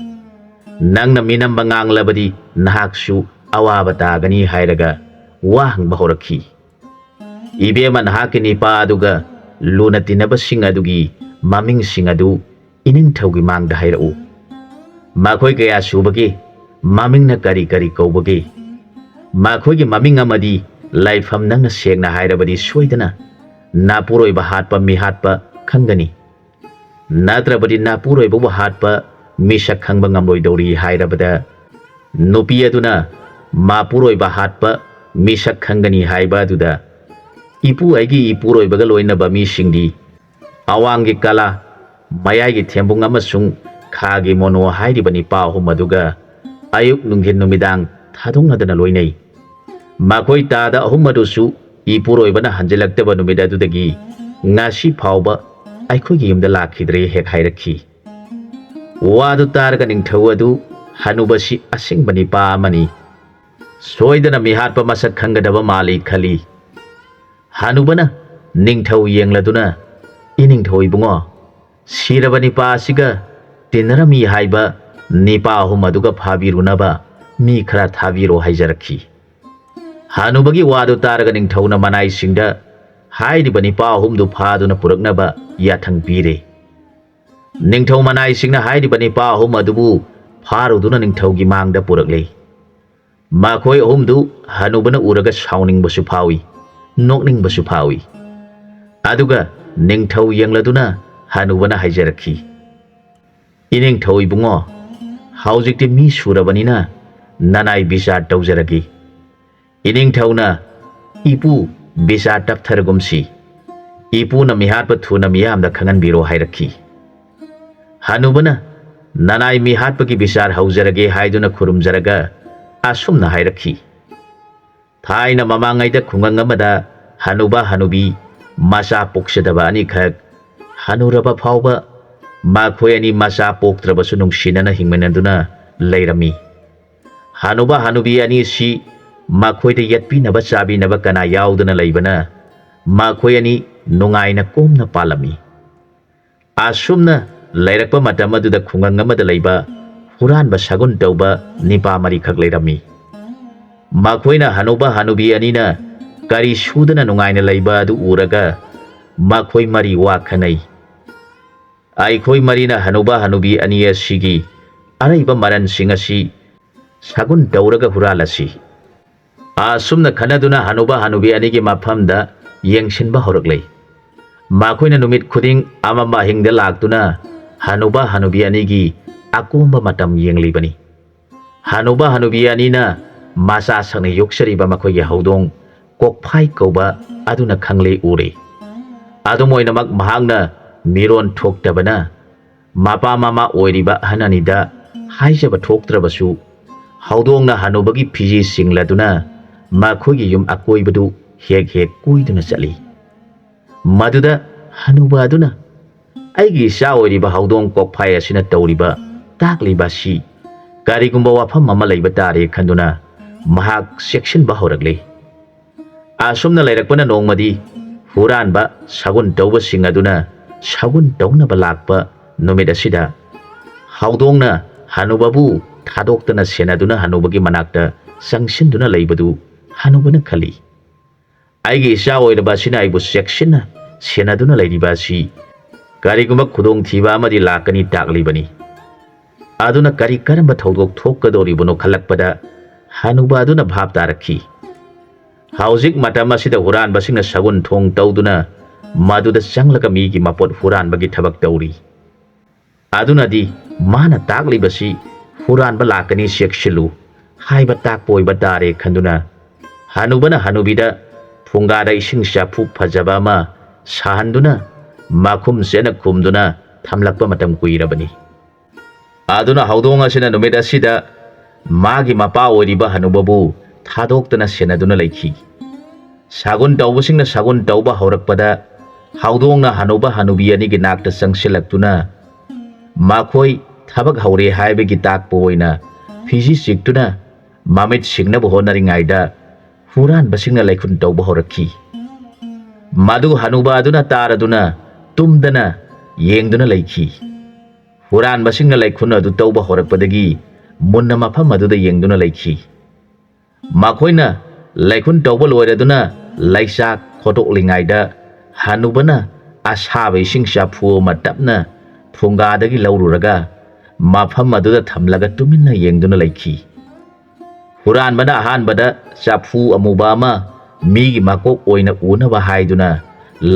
ꯅꯪꯅ ꯃꯤꯅꯝꯕ ꯉꯥꯡꯂꯕꯗꯤ ꯅꯍꯥꯛꯁꯨ ꯑꯋꯥꯕ ꯇꯥꯒꯅꯤ" ꯍꯥꯏꯔꯒ ꯋꯥ ꯍꯪꯕ ꯍꯧꯔꯛꯈꯤ꯫ "ꯏꯕꯦꯝꯃ, ꯅꯍꯥꯛꯀꯤ ꯅꯤꯄꯥ ꯑꯗꯨꯒ ꯂꯨꯅ ꯇꯤꯟꯅꯕꯁꯤꯡ ꯑꯗꯨꯒꯤ ꯃꯃꯤꯡꯁꯤꯡ ꯑꯗꯨ ꯏꯅꯤꯡꯊꯧꯒꯤ ꯃꯥꯡꯗ ꯍꯥꯏꯔꯛꯎ꯫ ꯃꯈꯣꯏ ꯀꯌꯥ ꯁꯨꯕꯒꯦ? ꯃꯃꯤꯡꯅ ꯀꯔꯤ ꯀꯔꯤ ꯀꯧꯕꯒꯦ? ꯃꯈꯣꯏꯒꯤ ꯃꯃꯤꯡ ꯑꯃꯗꯤ ꯂꯩꯐꯝ ꯅꯪꯅ ꯁꯦꯡꯅ ꯍꯥꯏꯔꯕꯗꯤ ꯁꯣꯏꯗꯅ ꯅꯥꯄꯨꯔꯣꯏꯕ ꯍꯥꯠꯄ ꯃꯤꯍꯥꯠꯄ ꯈꯪꯒꯅꯤ꯫ ꯅꯠꯇ꯭ꯔꯕꯗꯤ ꯅꯥꯄꯨꯔꯣꯏꯕꯕꯨ ꯍꯥꯠꯄ ꯃꯤꯁꯛ ꯈꯪꯕ ꯉꯝꯂꯣꯏꯗꯧꯔꯤ" ꯍꯥꯏꯔꯕꯗ, ꯅꯨꯄꯤ ꯑꯗꯨꯅ ꯃꯥꯄꯨꯔꯣꯏꯕ ꯍꯥꯠꯄ ꯃꯤꯁꯛ ꯈꯪꯒꯅꯤ ꯍꯥꯏꯕ ꯑꯗꯨꯗ, "ꯏꯄꯨ, ꯑꯩꯒꯤ ꯏꯄꯨꯔꯣꯏꯕꯒ ꯂꯣꯏꯅꯕ ꯃꯤꯁꯤꯡꯗꯤ ꯑꯋꯥꯡꯒꯤ ꯀꯂꯥ, ꯃꯌꯥꯏꯒꯤ ꯊꯦꯝꯕꯨꯡ ꯑꯃꯁꯨꯡ ꯈꯥꯒꯤ ꯃꯣꯅꯣ ꯍꯥꯏꯔꯤꯕ ꯅꯤꯄꯥ ꯑꯍꯨꯝ ꯑꯗꯨꯒ ꯑꯌꯨꯛ, ꯅꯨꯡꯊꯤꯜ, ꯅꯨꯃꯤꯗꯥꯡ ꯊꯥꯗꯣꯛꯅꯗꯅ ꯂꯣꯏꯅꯩ꯫ ꯃꯈꯣꯏ ꯇꯥꯗ ꯑꯍꯨꯝ ꯑꯗꯨꯁꯨ ꯏꯄꯨꯔꯣꯏꯕꯅ ꯍꯟꯖꯤꯜꯂꯛꯇꯕ ꯅꯨꯃꯤꯠ ꯑꯗꯨꯗꯒꯤ ꯉꯁꯤ ꯐꯥꯎꯕ ꯑꯩꯈꯣꯏꯒꯤ ꯌꯨꯝꯗ ꯂꯥꯛꯈꯤꯗ꯭ꯔꯦ" ꯍꯦꯛ ꯍꯥꯏꯔꯛꯈꯤ꯫ ꯋꯥꯗꯨ ꯇꯥꯔꯒ ꯅꯤꯡꯊꯧ ꯑꯗꯨ ꯍꯅꯨꯕꯁꯤ ꯑꯁꯦꯡꯕ ꯅꯤꯄꯥ ꯑꯃꯅꯤ, ꯁꯣꯏꯗꯅ ꯃꯤꯍꯥꯠꯄ ꯃꯁꯛ ꯈꯪꯒꯗꯕ ꯃꯥꯜꯂꯤ ꯈꯜꯂꯤ꯫ ꯍꯅꯨꯕꯅ ꯅꯤꯡꯊꯧ ꯌꯦꯡꯂꯗꯨꯅ, "ꯏꯅꯤꯡꯊꯧ ꯏꯕꯨꯡꯉꯣ, ꯁꯤꯔꯕ ꯅꯤꯄꯥ ꯑꯁꯤꯒ ꯇꯤꯟꯅꯔꯝꯃꯤ ꯍꯥꯏꯕ ꯅꯤꯄꯥ ꯑꯍꯨꯝ ꯑꯗꯨꯒ ꯐꯥꯕꯤꯔꯨꯅꯕ ꯃꯤ ꯈꯔ ꯊꯥꯕꯤꯔꯣ ꯍꯥꯏꯖꯔꯛꯈꯤ꯫ ꯍꯅꯨꯕꯒꯤ ꯋꯥꯗꯨ ꯇꯥꯔꯒ ꯅꯤꯡꯊꯧꯅ ꯃꯅꯥꯏꯁꯤꯡꯗ ꯍꯥꯏꯔꯤꯕ ꯅꯤꯄꯥ ꯑꯍꯨꯝꯗꯨ ꯐꯥꯗꯨꯅ ꯄꯨꯔꯛꯅꯕ ꯌꯥꯊꯪ ꯄꯤꯔꯦ꯫ ꯅꯤꯡꯊꯧ ꯃꯅꯥꯏꯁꯤꯡꯅ ꯍꯥꯏꯔꯤꯕ ꯅꯤꯄꯥ ꯑꯍꯨꯝ ꯑꯗꯨꯕꯨ ꯐꯥꯔꯨꯗꯨꯅ ꯅꯤꯡꯊꯧꯒꯤ ꯃꯥꯡꯗ ꯄꯨꯔꯛꯂꯦ꯫ ꯃꯈꯣꯏ ꯑꯍꯨꯝꯗꯨ ꯍꯅꯨꯕꯅ ꯎꯔꯒ ꯁꯥꯎꯅꯤꯡꯕꯁꯨ ꯐꯥꯎꯏ, ꯅꯣꯛꯅꯤꯡꯕꯁꯨ ꯐꯥꯎꯏ꯫ ꯑꯗꯨꯒ ꯅꯤꯡꯊꯧ ꯌꯦꯡꯂꯗꯨꯅ ꯍꯅꯨꯕꯅ ꯍꯥꯏꯖꯔꯛꯈꯤ, "ꯏꯅꯤꯡꯊꯧ ꯏꯕꯨꯡꯉꯣ, ꯍꯧꯖꯤꯛꯇꯤ ꯃꯤ ꯁꯨꯔꯕꯅꯤꯅ ꯅꯅꯥꯏ ꯕꯤꯆꯥꯔ ꯇꯧꯖꯔꯒꯦ꯫" ꯏꯅꯤꯡꯊꯧꯅ, "ꯏꯄꯨ, ꯕꯤꯆꯥꯔ ꯇꯞꯊꯔꯒꯨꯝꯁꯤ꯫ ꯏꯄꯨꯅ ꯃꯤꯍꯥꯠꯄ ꯊꯨꯅ ꯃꯤꯌꯥꯝꯗ ꯈꯪꯍꯟꯕꯤꯔꯣ" ꯍꯥꯏꯔꯛꯈꯤ꯫ ꯍꯅꯨꯕꯅ, "ꯅꯅꯥꯏ ꯃꯤꯍꯥꯠꯄꯒꯤ ꯕꯤꯆꯥꯔ ꯍꯧꯖꯔꯒꯦ" ꯍꯥꯏꯗꯨꯅ ꯈꯨꯔꯨꯝꯖꯔꯒ ꯑꯁꯨꯝꯅ ꯍꯥꯏꯔꯛꯈꯤ, ꯊꯥꯏꯅ ꯃꯃꯥꯡꯉꯩꯗ ꯈꯨꯡꯒꯪ ꯑꯃꯗ ꯍꯅꯨꯕ ꯍꯅꯨꯕꯤ ꯃꯆꯥ ꯄꯣꯛꯆꯗꯕ ꯑꯅꯤꯈꯛ ꯍꯅꯨꯔꯕ ꯐꯥꯎꯕ ꯃꯈꯣꯏ ꯑꯅꯤ ꯃꯆꯥ ꯄꯣꯛꯇ꯭ꯔꯕꯁꯨ ꯅꯨꯡꯁꯤꯅꯅ ꯍꯤꯡꯃꯤꯟꯅꯗꯨꯅ ꯂꯩꯔꯝꯃꯤ꯫ ꯍꯅꯨꯕ ꯍꯅꯨꯕꯤ ꯑꯅꯤꯁꯤ ꯃꯈꯣꯏꯗ ꯌꯦꯠꯄꯤꯅꯕ ꯆꯥꯕꯤꯅꯕ ꯀꯅꯥ ꯌꯥꯎꯗꯅ ꯂꯩꯕꯅ ꯃꯈꯣꯏ ꯑꯅꯤ ꯅꯨꯡꯉꯥꯏꯅ ꯀꯣꯝꯅ ꯄꯥꯜꯂꯝꯃꯤ꯫ ꯑꯁꯨꯝꯅ ꯂꯩꯔꯛꯄ ꯃꯇꯝ ꯑꯗꯨꯗ ꯈꯨꯡꯒꯪ ꯑꯃꯗ ꯂꯩꯕ ꯍꯨꯔꯥꯟꯕ ꯁꯥꯒꯨꯟ ꯇꯧꯕ ꯅꯤꯄꯥ ꯃꯔꯤꯈꯛ ꯂꯩꯔꯝꯃꯤ꯫ ꯃꯈꯣꯏꯅ ꯍꯅꯨꯕ ꯍꯅꯨꯕꯤ ꯑꯅꯤꯅ ꯀꯔꯤ ꯁꯨꯗꯅ ꯅꯨꯡꯉꯥꯏꯅ ꯂꯩꯕ ꯑꯗꯨ ꯎꯔꯒ ꯃꯈꯣꯏ ꯃꯔꯤ ꯋꯥ ꯈꯟꯅꯩ꯫ ꯑꯩꯈꯣꯏ ꯃꯔꯤꯅ ꯍꯅꯨꯕ ꯍꯅꯨꯕꯤ ꯑꯅꯤ ꯑꯁꯤꯒꯤ ꯑꯔꯩꯕ ꯃꯔꯟꯁꯤꯡ ꯑꯁꯤ ꯁꯥꯒꯨꯟ ꯇꯧꯔꯒ ꯍꯨꯔꯥꯜꯂꯁꯤ꯫ ꯑꯁꯨꯝꯅ ꯈꯟꯅꯗꯨꯅ ꯍꯅꯨꯕ ꯍꯅꯨꯕꯤ ꯑꯅꯤꯒꯤ ꯃꯐꯝꯗ ꯌꯦꯡꯁꯤꯟꯕ ꯍꯧꯔꯛꯂꯦ꯫ ꯃꯈꯣꯏꯅ ꯅꯨꯃꯤꯠ ꯈꯨꯗꯤꯡ ꯑꯃꯝꯕ ꯑꯍꯤꯡꯗ ꯂꯥꯛꯇꯨꯅ ꯍꯅꯨꯕ ꯍꯅꯨꯕꯤ ꯑꯅꯤꯒꯤ ꯑꯀꯣꯝꯕ ꯃꯇꯝ ꯌꯦꯡꯂꯤꯕꯅꯤ꯫ ꯍꯅꯨꯕ ꯍꯅꯨꯕꯤ ꯑꯅꯤꯅ ꯃꯆꯥ ꯁꯛꯅ ꯌꯣꯛꯆꯔꯤꯕ ꯃꯈꯣꯏꯒꯤ ꯍꯧꯗꯣꯡ ꯀꯣꯛꯐꯥꯏ ꯀꯧꯕ ꯑꯗꯨꯅ ꯈꯪꯂꯦ ꯎꯔꯦ꯫ ꯑꯗꯨꯝ ꯑꯣꯏꯅꯃꯛ ꯃꯍꯥꯛꯅ ꯃꯤꯔꯣꯟ ꯊꯣꯛꯇꯕꯅ ꯃꯄꯥ ꯃꯃꯥ ꯑꯣꯏꯔꯤꯕ ꯑꯍꯟ ꯑꯅꯤꯗ ꯍꯥꯏꯖꯕ ꯊꯣꯛꯇ꯭ꯔꯕꯁꯨ, ꯍꯧꯗꯣꯡꯅ ꯍꯅꯨꯕꯒꯤ ꯐꯤꯖꯤ ꯁꯤꯡꯂꯗꯨꯅ ꯃꯈꯣꯏꯒꯤ ꯌꯨꯝ ꯑꯀꯣꯏꯕꯗꯨ ꯍꯦꯛ ꯍꯦꯛ ꯀꯣꯏꯗꯨꯅ ꯆꯠꯂꯤ꯫ ꯃꯗꯨꯗ ꯍꯅꯨꯕ ꯑꯗꯨꯅ, "ꯑꯩꯒꯤ ꯏꯆꯥ ꯑꯣꯏꯔꯤꯕ ꯍꯧꯗꯣꯡ ꯀꯣꯛꯐꯥꯏ ꯑꯁꯤꯅ ꯇꯧꯔꯤꯕ ꯇꯥꯛꯂꯤꯕ ꯑꯁꯤ ꯀꯔꯤꯒꯨꯝꯕ ꯋꯥꯐꯝ ꯑꯃ ꯂꯩꯕ ꯇꯥꯔꯦ" ꯈꯟꯗꯨꯅ ꯃꯍꯥꯛ ꯆꯦꯛꯁꯤꯟꯕ ꯍꯧꯔꯛꯂꯦ꯫ ꯑꯁꯨꯝꯅ ꯂꯩꯔꯛꯄꯅ ꯅꯣꯡꯃꯗꯤ ꯍꯨꯔꯥꯟꯕ ꯁꯥꯒꯨꯟ ꯇꯧꯕꯁꯤꯡ ꯑꯗꯨꯅ ꯁꯒꯨꯟ ꯇꯧꯅꯕ ꯂꯥꯛꯄ ꯅꯨꯃꯤꯠ ꯑꯁꯤꯗ ꯍꯧꯗꯣꯡꯅ ꯍꯅꯨꯕꯕꯨ ꯊꯥꯗꯣꯛꯇꯅ ꯁꯦꯟꯅꯗꯨꯅ ꯍꯅꯨꯕꯒꯤ ꯃꯅꯥꯛꯇ ꯆꯪꯁꯤꯟꯗꯨꯅ ꯂꯩꯕꯗꯨ ꯍꯅꯨꯕꯅ ꯈꯜꯂꯤ, "ꯑꯩꯒꯤ ꯏꯆꯥ ꯑꯣꯏꯔꯕ ꯑꯁꯤꯅ ꯑꯩꯕꯨ ꯆꯦꯛꯁꯤꯟꯅ ꯁꯦꯟꯅꯗꯨꯅ ꯂꯩꯔꯤꯕ ꯑꯁꯤ ꯀꯔꯤꯒꯨꯝꯕ ꯈꯨꯗꯣꯡꯊꯤꯕ ꯑꯃꯗꯤ ꯂꯥꯛꯀꯅꯤ ꯇꯥꯛꯂꯤꯕꯅꯤ꯫ ꯑꯗꯨꯅ ꯀꯔꯤ ꯀꯔꯝꯕ ꯊꯧꯗꯣꯛ ꯊꯣꯛꯀꯗꯧꯔꯤꯕꯅꯣ?" ꯈꯜꯂꯛꯄꯗ ꯍꯅꯨꯕ ꯑꯗꯨꯅ ꯚꯥꯞ ꯇꯥꯔꯛꯈꯤ꯫ ꯍꯧꯖꯤꯛ ꯃꯇꯝ ꯑꯁꯤꯗ ꯍꯨꯔꯥꯟꯕꯁꯤꯡꯅ ꯁꯒꯨꯟ ꯊꯣꯡ ꯇꯧꯗꯨꯅ ꯃꯗꯨꯗ ꯆꯪꯂꯒ ꯃꯤꯒꯤ ꯃꯄꯣꯠ ꯍꯨꯔꯥꯟꯕꯒꯤ ꯊꯕꯛ ꯇꯧꯔꯤ꯫ ꯑꯗꯨꯅꯗꯤ ꯃꯥꯅ ꯇꯥꯛꯂꯤꯕꯁꯤ "ꯍꯨꯔꯥꯟꯕ ꯂꯥꯛꯀꯅꯤ, ꯆꯦꯛꯁꯤꯜꯂꯨ" ꯍꯥꯏꯕ ꯇꯥꯛꯄ ꯑꯣꯏꯕ ꯇꯥꯔꯦ ꯈꯟꯗꯨꯅ ꯍꯅꯨꯕꯅ ꯍꯅꯨꯕꯤꯗ ꯐꯨꯡꯒꯥꯗ ꯏꯁꯤꯡ ꯆꯐꯨ ꯐꯖꯕ ꯑꯃ ꯁꯥꯍꯟꯗꯨꯅ ꯃꯈꯨꯝ ꯆꯦꯠꯅ ꯈꯨꯝꯗꯨꯅ ꯊꯝꯂꯛꯄ ꯃꯇꯝ ꯀꯨꯏꯔꯕꯅꯤ꯫ ꯑꯗꯨꯅ ꯍꯧꯗꯣꯡ ꯑꯁꯤꯅ ꯅꯨꯃꯤꯠ ꯑꯁꯤꯗ ꯃꯥꯒꯤ ꯃꯄꯥ ꯑꯣꯏꯔꯤꯕ ꯍꯅꯨꯕꯕꯨ ꯊꯥꯗꯣꯛꯇꯅ ꯁꯦꯟꯅꯗꯨꯅ ꯂꯩꯈꯤ꯫ ꯁꯒꯨꯟ ꯇꯧꯕꯁꯤꯡꯅ ꯁꯒꯨꯟ ꯇꯧꯕ ꯍꯧꯔꯛꯄꯗ ꯍꯧꯗꯣꯡꯅ ꯍꯅꯨꯕ ꯍꯅꯨꯕꯤ ꯑꯅꯤꯒꯤ ꯅꯥꯛꯇ ꯆꯪꯁꯤꯜꯂꯛꯇꯨꯅ ꯃꯈꯣꯏ ꯊꯕꯛ ꯍꯧꯔꯦ ꯍꯥꯏꯕꯒꯤ ꯇꯥꯛꯄ ꯑꯣꯏꯅ ꯐꯤꯖꯤ ꯆꯤꯛꯇꯨꯅ ꯃꯃꯤꯠ ꯁꯤꯡꯅꯕ ꯍꯣꯠꯅꯔꯤꯉꯩꯗ ꯍꯨꯔꯥꯟꯕꯁꯤꯡꯅ ꯂꯩꯈꯨꯟ ꯇꯧꯕ ꯍꯧꯔꯛꯈꯤ꯫ ꯃꯗꯨ ꯍꯅꯨꯕ ꯑꯗꯨꯅ ꯇꯥꯔꯗꯨꯅ ꯇꯨꯝꯗꯅ ꯌꯦꯡꯗꯨꯅ ꯂꯩꯈꯤ꯫ ꯍꯨꯔꯥꯟꯕꯁꯤꯡꯅ ꯂꯩꯈꯨꯟ ꯑꯗꯨ ꯇꯧꯕ ꯍꯧꯔꯛꯄꯗꯒꯤ ꯃꯨꯟꯅ ꯃꯐꯝ ꯑꯗꯨꯗ ꯌꯦꯡꯗꯨꯅ ꯂꯩꯈꯤ꯫ ꯃꯈꯣꯏꯅ ꯂꯩꯈꯨꯟ ꯇꯧꯕ ꯂꯣꯏꯔꯗꯨꯅ ꯂꯩꯆꯥꯛ ꯈꯣꯠꯇꯣꯛꯂꯤꯉꯩꯗ ꯍꯅꯨꯕꯅ ꯑꯁꯥꯕ ꯏꯁꯤꯡ ꯆꯐꯨ ꯑꯃ ꯇꯞꯅ ꯐꯨꯡꯒꯥꯗꯒꯤ ꯂꯧꯔꯨꯔꯒ ꯃꯐꯝ ꯑꯗꯨꯗ ꯊꯝꯂꯒ ꯇꯨꯃꯤꯟꯅ ꯌꯦꯡꯗꯨꯅ ꯂꯩꯈꯤ꯫ ꯍꯨꯔꯥꯟꯕꯅ ꯑꯍꯥꯟꯕꯗ ꯆꯐꯨ ꯑꯃꯨꯕ ꯑꯃ ꯃꯤꯒꯤ ꯃꯀꯣꯛ ꯑꯣꯏꯅ ꯎꯅꯕ ꯍꯥꯏꯗꯨꯅ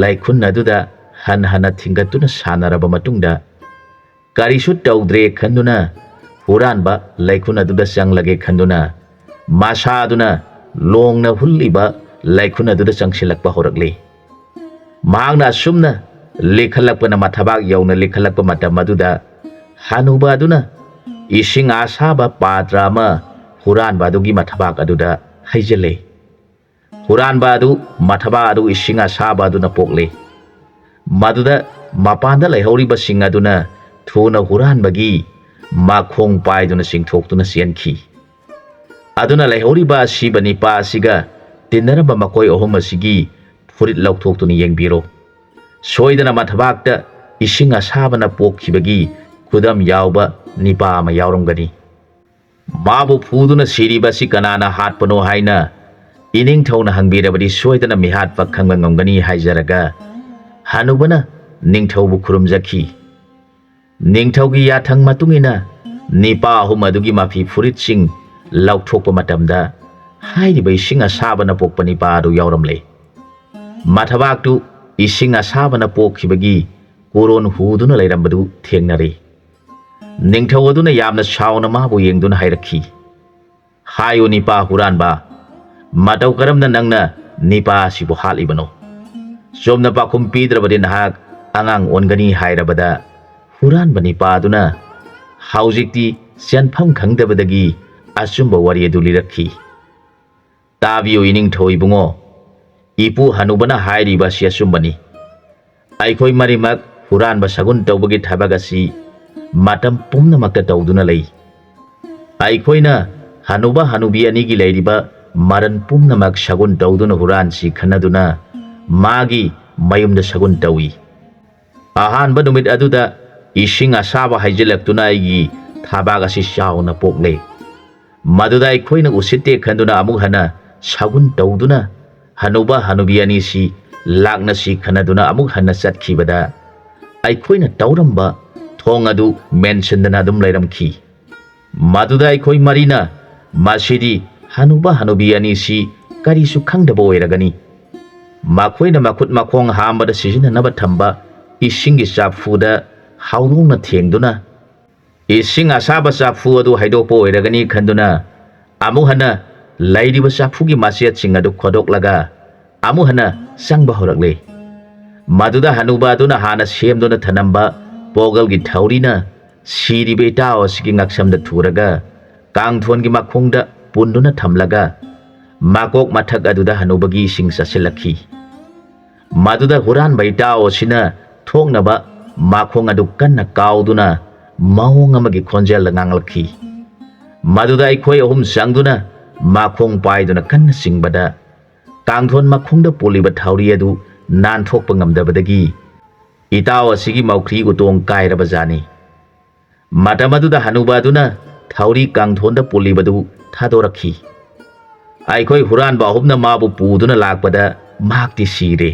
ꯂꯩꯈꯨꯟ ꯑꯗꯨꯗ ꯍꯟ ꯍꯟꯅ ꯊꯤꯡꯒꯠꯇꯨꯅ ꯁꯥꯟꯅꯔꯕ ꯃꯇꯨꯡꯗ ꯀꯔꯤꯁꯨ ꯇꯧꯗ꯭ꯔꯦ ꯈꯟꯗꯨꯅ ꯍꯨꯔꯥꯟꯕ ꯂꯩꯈꯨꯟ ꯑꯗꯨꯗ ꯆꯪꯂꯒꯦ ꯈꯟꯗꯨꯅ ꯃꯁꯥꯗꯨꯅ ꯂꯣꯡꯅ ꯍꯨꯜꯂꯤꯕ ꯂꯩꯈꯨꯟ ꯑꯗꯨꯗ ꯆꯪꯁꯤꯜꯂꯛꯄ ꯍꯧꯔꯛꯂꯤ꯫ ꯃꯍꯥꯛꯅ ꯑꯁꯨꯝꯅ ꯂꯤꯈꯠꯂꯛꯄꯅ ꯃꯊꯕꯥꯛ ꯌꯧꯅ ꯂꯤꯈꯠꯂꯛꯄ ꯃꯇꯝ ꯑꯗꯨꯗ ꯍꯅꯨꯕ ꯑꯗꯨꯅ ꯏꯁꯤꯡ ꯑꯁꯥꯕ ꯄꯥꯇ꯭ꯔ ꯑꯃ ꯍꯨꯔꯥꯟꯕ ꯑꯗꯨꯒꯤ ꯃꯊꯕꯥꯛ ꯑꯗꯨꯗ ꯍꯩꯖꯤꯜꯂꯤ꯫ ꯍꯨꯔꯥꯟꯕ ꯑꯗꯨ ꯃꯊꯕꯥꯛ ꯑꯗꯨ ꯏꯁꯤꯡ ꯑꯁꯥꯕ ꯑꯗꯨꯅ ꯄꯣꯛꯂꯤ꯫ ꯃꯗꯨꯗ ꯃꯄꯥꯟꯗ ꯂꯩꯍꯧꯔꯤꯕꯁꯤꯡ ꯑꯗꯨꯅ ꯊꯨꯅ ꯍꯨꯔꯥꯟꯕꯒꯤ ꯃꯈꯣꯡ ꯄꯥꯏꯗꯨꯅ ꯆꯤꯡꯊꯣꯛꯇꯨꯅ ꯆꯦꯟꯈꯤ꯫ ꯑꯗꯨꯅ ꯂꯩꯍꯧꯔꯤꯕ ꯑꯁꯤꯕ ꯅꯤꯄꯥ ꯑꯁꯤꯒ ꯇꯤꯟꯅꯔꯝꯕ ꯃꯈꯣꯏ ꯑꯍꯨꯝ ꯑꯁꯤꯒꯤ ꯐꯨꯔꯤꯠ ꯂꯧꯊꯣꯛꯇꯨꯅ ꯌꯦꯡꯕꯤꯔꯣ꯫ ꯁꯣꯏꯗꯅ ꯃꯊꯕꯥꯛꯇ ꯏꯁꯤꯡ ꯑꯁꯥꯕꯅ ꯄꯣꯛꯈꯤꯕꯒꯤ ꯈꯨꯗꯝ ꯌꯥꯎꯕ ꯅꯤꯄꯥ ꯑꯃ ꯌꯥꯎꯔꯝꯒꯅꯤ꯫ ꯃꯥꯕꯨ ꯐꯨꯗꯨꯅ ꯁꯤꯔꯤꯕ ꯑꯁꯤ ꯀꯅꯥꯅ ꯍꯥꯠꯄꯅꯣ ꯍꯥꯏꯅ ꯏꯅꯤꯡꯊꯧꯅ ꯍꯪꯕꯤꯔꯕꯗꯤ ꯁꯣꯏꯗꯅ ꯃꯤꯍꯥꯠꯄ ꯈꯪꯕ ꯉꯝꯒꯅꯤ ꯍꯥꯏꯖꯔꯒ ꯍꯅꯨꯕꯅ ꯅꯤꯡꯊꯧꯕꯨ ꯈꯨꯔꯨꯝꯖꯈꯤ꯫ ꯅꯤꯡꯊꯧꯒꯤ ꯌꯥꯊꯪ ꯃꯇꯨꯡ ꯏꯟꯅ ꯅꯤꯄꯥ ꯑꯍꯨꯝ ꯑꯗꯨꯒꯤ ꯃꯐꯤ ꯐꯨꯔꯤꯠꯁꯤꯡ ꯂꯧꯊꯣꯛꯄ ꯃꯇꯝꯗ ꯍꯥꯏꯔꯤꯕ ꯏꯁꯤꯡ ꯑꯁꯥꯕꯅ ꯄꯣꯛꯄ ꯅꯤꯄꯥ ꯑꯗꯨ ꯌꯥꯎꯔꯝꯂꯦ꯫ ꯃꯊꯕꯥꯛꯇꯨ ꯏꯁꯤꯡ ꯑꯁꯥꯕꯅ ꯄꯣꯛꯈꯤꯕꯒꯤ ꯀꯣꯔꯣꯟ ꯍꯨꯗꯨꯅ ꯂꯩꯔꯝꯕꯗꯨ ꯊꯦꯡꯅꯔꯦ꯫ ꯅꯤꯡꯊꯧ ꯑꯗꯨꯅ ꯌꯥꯝꯅ ꯁꯥꯎꯅ ꯃꯥꯕꯨ ꯌꯦꯡꯗꯨꯅ ꯍꯥꯏꯔꯛꯈꯤ, "ꯍꯥꯏꯌꯨ ꯅꯤꯄꯥ ꯍꯨꯔꯥꯟꯕ, ꯃꯇꯧ ꯀꯔꯝꯅ ꯅꯪꯅ ꯅꯤꯄꯥ ꯑꯁꯤꯕꯨ ꯍꯥꯠꯂꯤꯕꯅꯣ? ꯆꯨꯝꯅ ꯄꯥꯎꯈꯨꯝ ꯄꯤꯗ꯭ꯔꯕꯗꯤ ꯅꯍꯥꯛ ꯑꯉꯥꯡ ꯑꯣꯟꯒꯅꯤ" ꯍꯥꯏꯔꯕꯗ ꯍꯨꯔꯥꯟꯕ ꯅꯤꯄꯥ ꯑꯗꯨꯅ ꯍꯧꯖꯤꯛꯇꯤ ꯆꯦꯟꯐꯝ ꯈꯪꯗꯕꯗꯒꯤ ꯑꯆꯨꯝꯕ ꯋꯥꯔꯤ ꯑꯗꯨ ꯂꯤꯔꯛꯈꯤ꯫ "ꯇꯥꯕꯤꯌꯨ ꯏꯅꯤꯡꯊꯧ ꯏꯕꯨꯡꯉꯣ, ꯏꯄꯨ ꯍꯅꯨꯕꯅ ꯍꯥꯏꯔꯤꯕ ꯑꯁꯤ ꯑꯆꯨꯝꯕꯅꯤ꯫ ꯑꯩꯈꯣꯏ ꯃꯔꯤꯃꯛ ꯍꯨꯔꯥꯟꯕ ꯁꯒꯨꯟ ꯇꯧꯕꯒꯤ ꯊꯕꯛ ꯑꯁꯤ ꯃꯇꯝ ꯄꯨꯝꯅꯃꯛꯇ ꯇꯧꯗꯨꯅ ꯂꯩ꯫ ꯑꯩꯈꯣꯏꯅ ꯍꯅꯨꯕ ꯍꯅꯨꯕꯤ ꯑꯅꯤꯒꯤ ꯂꯩꯔꯤꯕ ꯃꯔꯟ ꯄꯨꯝꯅꯃꯛ ꯁꯒꯨꯟ ꯇꯧꯗꯨꯅ ꯍꯨꯔꯥꯟꯁꯤ ꯈꯟꯅꯗꯨꯅ ꯃꯥꯒꯤ ꯃꯌꯨꯝꯗ ꯁꯒꯨꯟ ꯇꯧꯏ꯫ ꯑꯍꯥꯟꯕ ꯅꯨꯃꯤꯠ ꯑꯗꯨꯗ ꯏꯁꯤꯡ ꯑꯁꯥꯕ ꯍꯩꯖꯤꯜꯂꯛꯇꯨꯅ ꯑꯩꯒꯤ ꯊꯕꯥꯛ ꯑꯁꯤ ꯆꯥꯎꯅ ꯄꯣꯛꯂꯦ꯫ ꯃꯗꯨꯗ ꯑꯩꯈꯣꯏꯅ ꯎꯁꯤꯠꯇꯦ ꯈꯟꯗꯨꯅ ꯑꯃꯨꯛ ꯍꯟꯅ ꯁꯒꯨꯟ ꯇꯧꯗꯨꯅ ꯍꯅꯨꯕ ꯍꯅꯨꯕꯤ ꯑꯅꯤꯁꯤ ꯂꯥꯛꯅꯁꯤ ꯈꯟꯅꯗꯨꯅ ꯑꯃꯨꯛ ꯍꯟꯅ ꯆꯠꯈꯤꯕꯗ ꯑꯩꯈꯣꯏꯅ ꯇꯧꯔꯝꯕ ꯊꯣꯡ ꯑꯗꯨ ꯃꯦꯟꯁꯤꯟꯗꯅ ꯑꯗꯨꯝ ꯂꯩꯔꯝꯈꯤ꯫ ꯃꯗꯨꯗ ꯑꯩꯈꯣꯏ ꯃꯔꯤꯅ ꯃꯁꯤꯗꯤ ꯍꯅꯨꯕ ꯍꯅꯨꯕꯤ ꯑꯅꯤꯁꯤ ꯀꯔꯤꯁꯨ ꯈꯪꯗꯕ ꯑꯣꯏꯔꯒꯅꯤ꯫ ꯃꯈꯣꯏꯅ ꯃꯈꯨꯠ ꯃꯈꯣꯡ ꯍꯥꯝꯕꯗ ꯁꯤꯖꯤꯟꯅꯅꯕ ꯊꯝꯕ ꯏꯁꯤꯡꯒꯤ ꯆꯥꯐꯨꯗ ꯍꯧꯗꯣꯡꯅ ꯊꯦꯡꯗꯨꯅ ꯏꯁꯤꯡ ꯑꯁꯥꯕ ꯆꯥꯐꯨ ꯑꯗꯨ ꯍꯩꯗꯣꯛꯄ ꯑꯣꯏꯔꯒꯅꯤ ꯈꯟꯗꯨꯅ ꯑꯃꯨꯛ ꯍꯟꯅ ꯂꯩꯔꯤꯕ ꯆꯥꯐꯨꯒꯤ ꯃꯆꯦꯠꯁꯤꯡ ꯑꯗꯨ ꯈꯣꯗꯣꯛꯂꯒ ꯑꯃꯨꯛ ꯍꯟꯅ ꯆꯪꯕ ꯍꯧꯔꯛꯂꯦ꯫ ꯃꯗꯨꯗ ꯍꯅꯨꯕ ꯑꯗꯨꯅ ꯍꯥꯟꯅ ꯁꯦꯝꯗꯨꯅ ꯊꯅꯝꯕ ꯄꯣꯒꯜꯒꯤ ꯊꯧꯔꯤꯅ ꯁꯤꯔꯤꯕ ꯏꯇꯥꯎ ꯑꯁꯤꯒꯤ ꯉꯛꯁꯝꯗ ꯊꯨꯔꯒ ꯀꯥꯡꯊꯣꯟꯒꯤ ꯃꯈꯣꯡꯗ ꯄꯨꯟꯗꯨꯅ ꯊꯝꯂꯒ ꯃꯀꯣꯛ ꯃꯊꯛ ꯑꯗꯨꯗ ꯍꯅꯨꯕꯒꯤ ꯏꯁꯤꯡ ꯆꯥꯁꯤꯜꯂꯛꯈꯤ꯫ ꯃꯗꯨꯗ ꯍꯨꯔꯥꯟꯕ ꯏꯇꯥꯎ ꯑꯁꯤꯅ ꯊꯣꯛꯅꯕ ꯃꯈꯣꯡ ꯑꯗꯨ ꯀꯟꯅ ꯀꯥꯎꯗꯨꯅ ꯃꯑꯣꯡ ꯑꯃꯒꯤ ꯈꯣꯟꯖꯦꯜꯗ ꯉꯥꯡꯂꯛꯈꯤ꯫ ꯃꯗꯨꯗ ꯑꯩꯈꯣꯏ ꯑꯍꯨꯝ ꯆꯪꯗꯨꯅ ꯃꯈꯣꯡ ꯄꯥꯏꯗꯨꯅ ꯀꯟꯅ ꯆꯤꯡꯕꯗ ꯀꯥꯡꯊꯣꯟ ꯃꯈꯣꯡꯗ ꯄꯨꯜꯂꯤꯕ ꯊꯧꯔꯤ ꯑꯗꯨ ꯅꯥꯟꯊꯣꯛꯄ ꯉꯝꯗꯕꯗꯒꯤ ꯏꯇꯥꯎ ꯑꯁꯤꯒꯤ ꯃꯧꯈ꯭ꯔꯤ ꯎꯇꯣꯡ ꯀꯥꯏꯔꯕ ꯖꯥꯠꯅꯤ꯫ ꯃꯇꯝ ꯑꯗꯨꯗ ꯍꯅꯨꯕ ꯑꯗꯨꯅ ꯊꯧꯔꯤ ꯀꯥꯡꯊꯣꯟꯗ ꯄꯨꯜꯂꯤꯕꯗꯨ ꯊꯥꯗꯣꯔꯛꯈꯤ꯫ ꯑꯩꯈꯣꯏ ꯍꯨꯔꯥꯟꯕ ꯑꯍꯨꯝꯅ ꯃꯥꯕꯨ ꯄꯨꯗꯨꯅ ꯂꯥꯛꯄꯗ ꯃꯍꯥꯛꯇꯤ ꯁꯤꯔꯦ꯫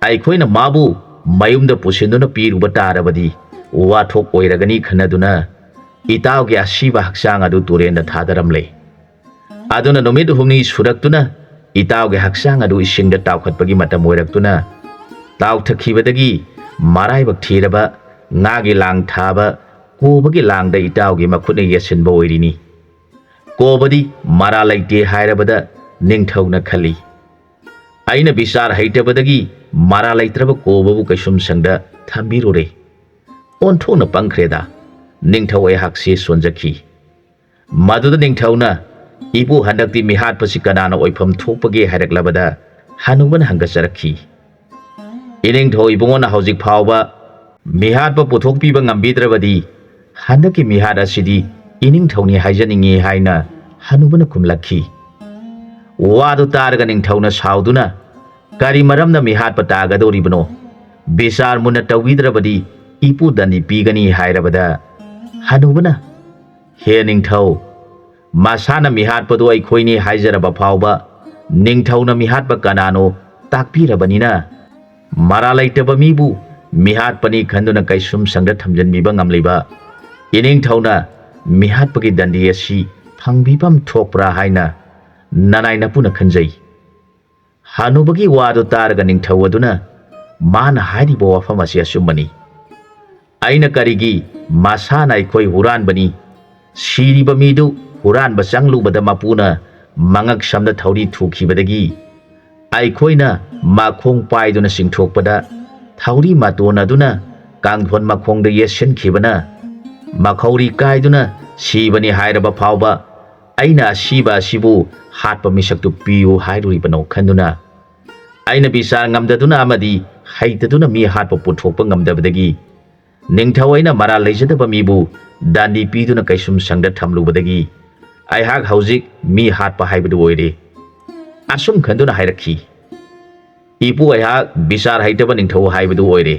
ꯑꯩꯈꯣꯏꯅ ꯃꯥꯕꯨ ꯃꯌꯨꯝꯗ ꯄꯨꯁꯤꯟꯗꯨꯅ ꯄꯤꯔꯨꯕ ꯇꯥꯔꯕꯗꯤ ꯋꯥꯊꯣꯛ ꯑꯣꯏꯔꯒꯅꯤ ꯈꯟꯅꯗꯨꯅ ꯏꯇꯥꯎꯒꯤ ꯑꯁꯤꯕ ꯍꯛꯆꯥꯡ ꯑꯗꯨ ꯇꯨꯔꯦꯟꯗ ꯊꯥꯗꯔꯝꯂꯦ꯫ ꯑꯗꯨꯅ ꯅꯨꯃꯤꯠ ꯍꯨꯝꯅꯤ ꯁꯨꯔꯛꯇꯨꯅ ꯏꯇꯥꯎꯒꯤ ꯍꯛꯆꯥꯡ ꯑꯗꯨ ꯏꯁꯤꯡꯗ ꯇꯥꯎꯈꯠꯄꯒꯤ ꯃꯇꯝ ꯑꯣꯏꯔꯛꯇꯨꯅ ꯇꯥꯎꯊꯈꯤꯕꯗꯒꯤ ꯃꯔꯥꯏꯕꯛ ꯊꯤꯔꯕ ꯉꯥꯒꯤ ꯂꯥꯡ ꯊꯥꯕ ꯀꯣꯕꯒꯤ ꯂꯥꯡꯗ ꯏꯇꯥꯎꯒꯤ ꯃꯈꯨꯠꯅ ꯌꯦꯠꯁꯤꯟꯕ ꯑꯣꯏꯔꯤꯅꯤ꯫ ꯀꯣꯕꯗꯤ ꯃꯔꯥ ꯂꯩꯇꯦ ꯍꯥꯏꯔꯕꯗ ꯅꯤꯡꯊꯧꯅ ꯈꯜꯂꯤ꯫ ꯑꯩꯅ ꯕꯤꯆꯥꯔ ꯍꯩꯇꯕꯗꯒꯤ ꯃꯔꯥ ꯂꯩꯇ꯭ꯔꯕ ꯀꯣꯕꯕꯨ ꯀꯩꯁꯨꯝꯁꯪꯗ ꯊꯝꯕꯤꯔꯨꯔꯦ꯫ ꯑꯣꯟꯊꯣꯛꯅ ꯄꯪꯈ꯭ꯔꯦꯗ꯫ ꯅꯤꯡꯊꯧ ꯑꯩꯍꯥꯛꯁꯤ ꯁꯣꯟꯖꯈꯤ꯫ ꯃꯗꯨꯗ ꯅꯤꯡꯊꯧꯅ, "ꯏꯄꯨ, ꯍꯟꯗꯛꯇꯤ ꯃꯤꯍꯥꯠꯄꯁꯤ ꯀꯅꯥꯅ ꯑꯣꯏꯐꯝ ꯊꯣꯛꯄꯒꯦ?" ꯍꯥꯏꯔꯛꯂꯕꯗ ꯍꯅꯨꯕꯅ ꯍꯪꯒꯠꯆꯔꯛꯈꯤ꯫ "ꯏꯅꯤꯡꯊꯧ ꯏꯕꯨꯡꯉꯣꯅ ꯍꯧꯖꯤꯛ ꯐꯥꯎꯕ ꯃꯤꯍꯥꯠꯄ ꯄꯨꯊꯣꯛꯄꯤꯕ ꯉꯝꯕꯤꯗ꯭ꯔꯕꯗꯤ ꯍꯟꯗꯛꯀꯤ ꯃꯤꯍꯥꯠ ꯑꯁꯤꯗꯤ ꯏꯅꯤꯡꯊꯧꯅꯤ ꯍꯥꯏꯖꯅꯤꯡꯏ" ꯍꯥꯏꯅ ꯍꯅꯨꯕꯅ ꯈꯨꯝꯂꯛꯈꯤ꯫ ꯋꯥꯗꯨ ꯇꯥꯔꯒ ꯅꯤꯡꯊꯧꯅ ꯁꯥꯎꯗꯨꯅ, "ꯀꯔꯤ ꯃꯔꯝꯅ ꯃꯤꯍꯥꯠꯄ ꯇꯥꯒꯗꯧꯔꯤꯕꯅꯣ? ꯕꯤꯆꯥꯔ ꯃꯨꯟꯅ ꯇꯧꯕꯤꯗ꯭ꯔꯕꯗꯤ ꯏꯄꯨ ꯗꯟꯗꯤ ꯄꯤꯒꯅꯤ" ꯍꯥꯏꯔꯕꯗ ꯍꯅꯨꯕꯅ, "ꯍꯦ ꯅꯤꯡꯊꯧ, ꯃꯁꯥꯅ ꯃꯤꯍꯥꯠꯄꯗꯨ ꯑꯩꯈꯣꯏꯅꯤ ꯍꯥꯏꯖꯔꯕ ꯐꯥꯎꯕ ꯅꯤꯡꯊꯧꯅ ꯃꯤꯍꯥꯠꯄ ꯀꯅꯥꯅꯣ ꯇꯥꯛꯄꯤꯔꯕꯅꯤꯅ ꯃꯔꯥ ꯂꯩꯇꯕ ꯃꯤꯕꯨ ꯃꯤꯍꯥꯠꯄꯅꯤ ꯈꯟꯗꯨꯅ ꯀꯩꯁꯨꯝꯁꯪꯗ ꯊꯝꯖꯤꯟꯕꯤꯕ ꯉꯝꯂꯤꯕ ꯏꯅꯤꯡꯊꯧꯅ ꯃꯤꯍꯥꯠꯄꯒꯤ ꯗꯟꯗꯤ ꯑꯁꯤ ꯐꯪꯕꯤꯐꯝ ꯊꯣꯛꯄ꯭ꯔꯥ ꯍꯥꯏꯅ ꯅꯅꯥꯏ ꯅꯄꯨꯅ ꯈꯟꯖꯩ?" ꯍꯅꯨꯕꯒꯤ ꯋꯥꯗꯨ ꯇꯥꯔꯒ ꯅꯤꯡꯊꯧ ꯑꯗꯨꯅ, "ꯃꯥꯅ ꯍꯥꯏꯔꯤꯕ ꯋꯥꯐꯝ ꯑꯁꯤ ꯑꯆꯨꯝꯕꯅꯤ꯫ ꯑꯩꯅ ꯀꯔꯤꯒꯤ ꯃꯁꯥꯅ ꯑꯩꯈꯣꯏ ꯍꯨꯔꯥꯟꯕꯅꯤ? ꯁꯤꯔꯤꯕ ꯃꯤꯗꯨ ꯍꯨꯔꯥꯟꯕ ꯆꯪꯂꯨꯕꯗ ꯃꯄꯨꯅ ꯃꯉꯛ ꯁꯝꯗ ꯊꯧꯔꯤ ꯊꯨꯈꯤꯕꯗꯒꯤ ꯑꯩꯈꯣꯏꯅ ꯃꯈꯣꯡ ꯄꯥꯏꯗꯨꯅ ꯆꯤꯡꯊꯣꯛꯄꯗ ꯊꯧꯔꯤ ꯃꯇꯣꯟ ꯑꯗꯨꯅ ꯀꯥꯡꯊꯣꯟ ꯃꯈꯣꯡꯗ ꯌꯦꯠꯁꯤꯟꯈꯤꯕꯅ ꯃꯈꯧꯔꯤ ꯀꯥꯏꯗꯨꯅ ꯁꯤꯕꯅꯤ ꯍꯥꯏꯔꯕ ꯐꯥꯎꯕ ꯑꯩꯅ ꯑꯁꯤꯕ ꯑꯁꯤꯕꯨ ꯍꯥꯠꯄ ꯃꯤꯁꯛꯇꯨ ꯄꯤꯌꯨ ꯍꯥꯏꯔꯨꯔꯤꯕꯅꯣ ꯈꯟꯗꯨꯅ ꯑꯩꯅ ꯕꯤꯆꯥꯔ ꯉꯝꯗꯗꯨꯅ ꯑꯃꯗꯤ ꯍꯩꯇꯗꯨꯅ ꯃꯤ ꯍꯥꯠꯄ ꯄꯨꯊꯣꯛꯄ ꯉꯝꯗꯕꯗꯒꯤ ꯅꯤꯡꯊꯧ ꯑꯩꯅ ꯃꯔꯥꯜ ꯂꯩꯖꯗꯕ ꯃꯤꯕꯨ ꯗꯥꯟꯗꯤ ꯄꯤꯗꯨꯅ ꯀꯩꯁꯨꯝꯁꯪꯗ ꯊꯝꯂꯨꯕꯗꯒꯤ ꯑꯩꯍꯥꯛ ꯍꯧꯖꯤꯛ ꯃꯤ ꯍꯥꯠꯄ ꯍꯥꯏꯕꯗꯨ ꯑꯣꯏꯔꯦ" ꯑꯁꯨꯝ ꯈꯟꯗꯨꯅ ꯍꯥꯏꯔꯛꯈꯤ꯫ "ꯏꯄꯨ, ꯑꯩꯍꯥꯛ ꯕꯤꯆꯥꯔ ꯍꯩꯇꯕ ꯅꯤꯡꯊꯧ ꯍꯥꯏꯕꯗꯨ ꯑꯣꯏꯔꯦ꯫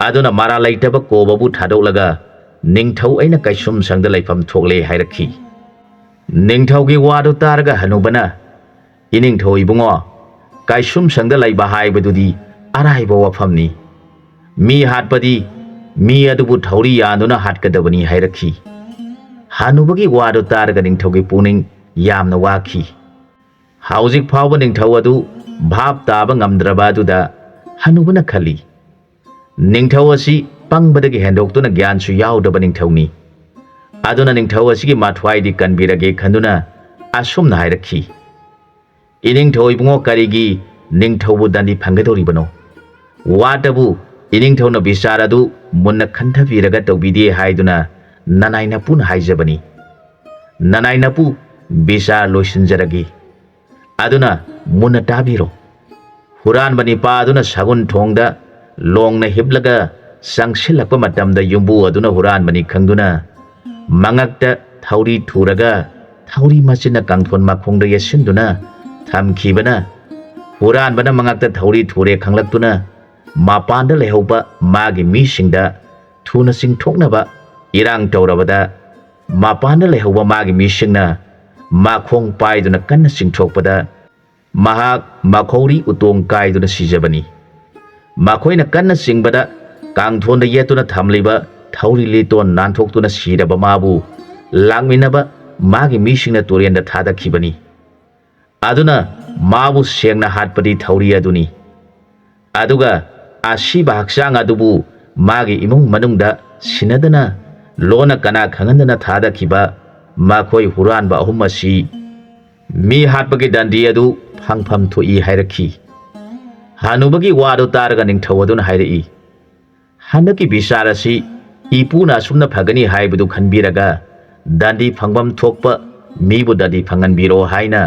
ꯑꯗꯨꯅ ꯃꯔꯥꯜ ꯂꯩꯇꯕ ꯀꯣꯕꯕꯨ ꯊꯥꯗꯣꯛꯂꯒ ꯅꯤꯡꯊꯧ ꯑꯩꯅ ꯀꯩꯁꯨꯝ ꯁꯪꯗ ꯂꯩꯐꯝ ꯊꯣꯛꯂꯦ" ꯍꯥꯏꯔꯛꯈꯤ꯫ ꯅꯤꯡꯊꯧꯒꯤ ꯋꯥꯗꯨ ꯇꯥꯔꯒ ꯍꯅꯨꯕꯅ, "ꯏꯅꯤꯡꯊꯧ ꯏꯕꯨꯡꯉꯣ, ꯀꯩꯁꯨꯝ ꯁꯪꯗ ꯂꯩꯕ ꯍꯥꯏꯕꯗꯨꯗꯤ ꯑꯔꯥꯏꯕ ꯋꯥꯐꯝꯅꯤ꯫ ꯃꯤ ꯍꯥꯠꯄꯗꯤ ꯃꯤ ꯑꯗꯨꯕꯨ ꯊꯧꯔꯤ ꯌꯥꯟꯗꯨꯅ ꯍꯥꯠꯀꯗꯕꯅꯤ" ꯍꯥꯏꯔꯛꯈꯤ꯫ ꯍꯅꯨꯕꯒꯤ ꯋꯥꯗꯨ ꯇꯥꯔꯒ ꯅꯤꯡꯊꯧꯒꯤ ꯄꯨꯛꯅꯤꯡ ꯌꯥꯝꯅ ꯋꯥꯈꯤ꯫ ꯍꯧꯖꯤꯛ ꯐꯥꯎꯕ ꯅꯤꯡꯊꯧ ꯑꯗꯨ ꯚꯥꯞ ꯇꯥꯕ ꯉꯝꯗ꯭ꯔꯕ ꯑꯗꯨꯗ ꯍꯅꯨꯕꯅ ꯈꯜꯂꯤ, "ꯅꯤꯡꯊꯧ ꯑꯁꯤ ꯄꯪꯕꯗꯒꯤ ꯍꯦꯟꯗꯣꯛꯇꯨꯅ ꯒ꯭ꯌꯥꯟꯁꯨ ꯌꯥꯎꯗꯕ ꯅꯤꯡꯊꯧꯅꯤ꯫ ꯑꯗꯨꯅ ꯅꯤꯡꯊꯧ ꯑꯁꯤꯒꯤ ꯃꯊ꯭ꯋꯥꯏꯗꯤ ꯀꯟꯕꯤꯔꯒꯦ" ꯈꯟꯗꯨꯅ ꯑꯁꯨꯝꯅ ꯍꯥꯏꯔꯛꯈꯤ, "ꯏꯅꯤꯡꯊꯧ ꯏꯕꯨꯡꯉꯣ, ꯀꯔꯤꯒꯤ ꯅꯤꯡꯊꯧꯕꯨ ꯗꯟꯗꯤ ꯐꯪꯒꯗꯧꯔꯤꯕꯅꯣ? ꯋꯥꯇꯕꯨ ꯏꯅꯤꯡꯊꯧꯅ ꯕꯤꯆꯥꯔ ꯑꯗꯨ ꯃꯨꯟꯅ ꯈꯟꯊꯕꯤꯔꯒ ꯇꯧꯕꯤꯗꯦ ꯍꯥꯏꯗꯨꯅ ꯅꯅꯥꯏ ꯅꯄꯨꯅ ꯍꯥꯏꯖꯕꯅꯤ꯫ ꯅꯅꯥꯏ ꯅꯄꯨ ꯕꯤꯆꯥꯔ ꯂꯣꯏꯁꯤꯟꯖꯔꯒꯦ꯫ ꯑꯗꯨꯅ ꯃꯨꯟꯅ ꯇꯥꯕꯤꯔꯣ꯫ ꯍꯨꯔꯥꯟꯕ ꯅꯤꯄꯥ ꯑꯗꯨꯅ ꯁꯒꯨꯟ ꯊꯣꯡꯗ ꯂꯣꯡꯅ ꯍꯤꯞꯂꯒ ꯆꯪꯁꯤꯜꯂꯛꯄ ꯃꯇꯝꯗ ꯌꯨꯝꯕꯨ ꯑꯗꯨꯅ ꯍꯨꯔꯥꯟꯕꯅꯤ ꯈꯪꯗꯨꯅ ꯃꯉꯛꯇ ꯊꯧꯔꯤ ꯊꯨꯔꯒ ꯊꯧꯔꯤ ꯃꯆꯤꯟꯅ ꯀꯥꯡꯊꯣꯟ ꯃꯈꯣꯡꯗ ꯌꯦꯠꯁꯤꯟꯗꯨꯅ ꯊꯝꯈꯤꯕꯅ ꯍꯨꯔꯥꯟꯕꯅ ꯃꯉꯛꯇ ꯊꯧꯔꯤ ꯊꯨꯔꯦ ꯈꯪꯂꯛꯇꯨꯅ ꯃꯄꯥꯟꯗ ꯂꯩꯍꯧꯕ ꯃꯥꯒꯤ ꯃꯤꯁꯤꯡꯗ ꯊꯨꯅ ꯆꯤꯡꯊꯣꯛꯅꯕ ꯏꯔꯥꯡ ꯇꯧꯔꯕꯗ ꯃꯄꯥꯟꯗ ꯂꯩꯍꯧꯕ ꯃꯥꯒꯤ ꯃꯤꯁꯤꯡꯅ ꯃꯈꯣꯡ ꯄꯥꯏꯗꯨꯅ ꯀꯟꯅ ꯆꯤꯡꯊꯣꯛꯄꯗ ꯃꯍꯥꯛ ꯃꯈꯧꯔꯤ ꯎꯇꯣꯡ ꯀꯥꯏꯗꯨꯅ ꯁꯤꯖꯕꯅꯤ꯫ ꯃꯈꯣꯏꯅ ꯀꯟꯅ ꯆꯤꯡꯕꯗ ꯀꯥꯡꯊꯣꯟꯗ ꯌꯦꯠꯇꯨꯅ ꯊꯝꯂꯤꯕ ꯊꯧꯔꯤ ꯂꯤꯇꯣꯟ ꯅꯥꯟꯊꯣꯛꯇꯨꯅ ꯁꯤꯔꯕ ꯃꯥꯕꯨ ꯂꯥꯛꯃꯤꯟꯅꯕ ꯃꯥꯒꯤ ꯃꯤꯁꯤꯡꯅ ꯇꯨꯔꯦꯟꯗ ꯊꯥꯗꯈꯤꯕꯅꯤ꯫ ꯑꯗꯨꯅ ꯃꯥꯕꯨ ꯁꯦꯡꯅ ꯍꯥꯠꯄꯗꯤ ꯊꯧꯔꯤ ꯑꯗꯨꯅꯤ꯫ ꯑꯗꯨꯒ ꯑꯁꯤꯕ ꯍꯛꯆꯥꯡ ꯑꯗꯨꯕꯨ ꯃꯥꯒꯤ ꯏꯃꯨꯡ ꯃꯅꯨꯡꯗ ꯁꯤꯟꯅꯗꯅ ꯂꯣꯟꯅ ꯀꯅꯥ ꯈꯪꯍꯟꯗꯅ ꯊꯥꯗꯈꯤꯕ ꯃꯈꯣꯏ ꯍꯨꯔꯥꯟꯕ ꯑꯍꯨꯝ ꯑꯁꯤ ꯃꯤ ꯍꯥꯠꯄꯒꯤ ꯗꯟꯗꯤ ꯑꯗꯨ ꯐꯪꯐꯝ ꯊꯣꯛꯏ" ꯍꯥꯏꯔꯛꯈꯤ꯫ ꯍꯅꯨꯕꯒꯤ ꯋꯥꯗꯨ ꯇꯥꯔꯒ ꯅꯤꯡꯊꯧ ꯑꯗꯨꯅ ꯍꯥꯏꯔꯛꯏ, "ꯍꯟꯗꯛꯀꯤ ꯕꯤꯆꯥꯔ ꯑꯁꯤ ꯏꯄꯨꯅ ꯑꯁꯨꯝꯅ ꯐꯒꯅꯤ ꯍꯥꯏꯕꯗꯨ ꯈꯟꯕꯤꯔꯒ ꯗꯟꯗꯤ ꯐꯪꯐꯝ ꯊꯣꯛꯄ ꯃꯤꯕꯨ ꯗꯟꯗꯤ ꯐꯪꯍꯟꯕꯤꯔꯣ" ꯍꯥꯏꯅ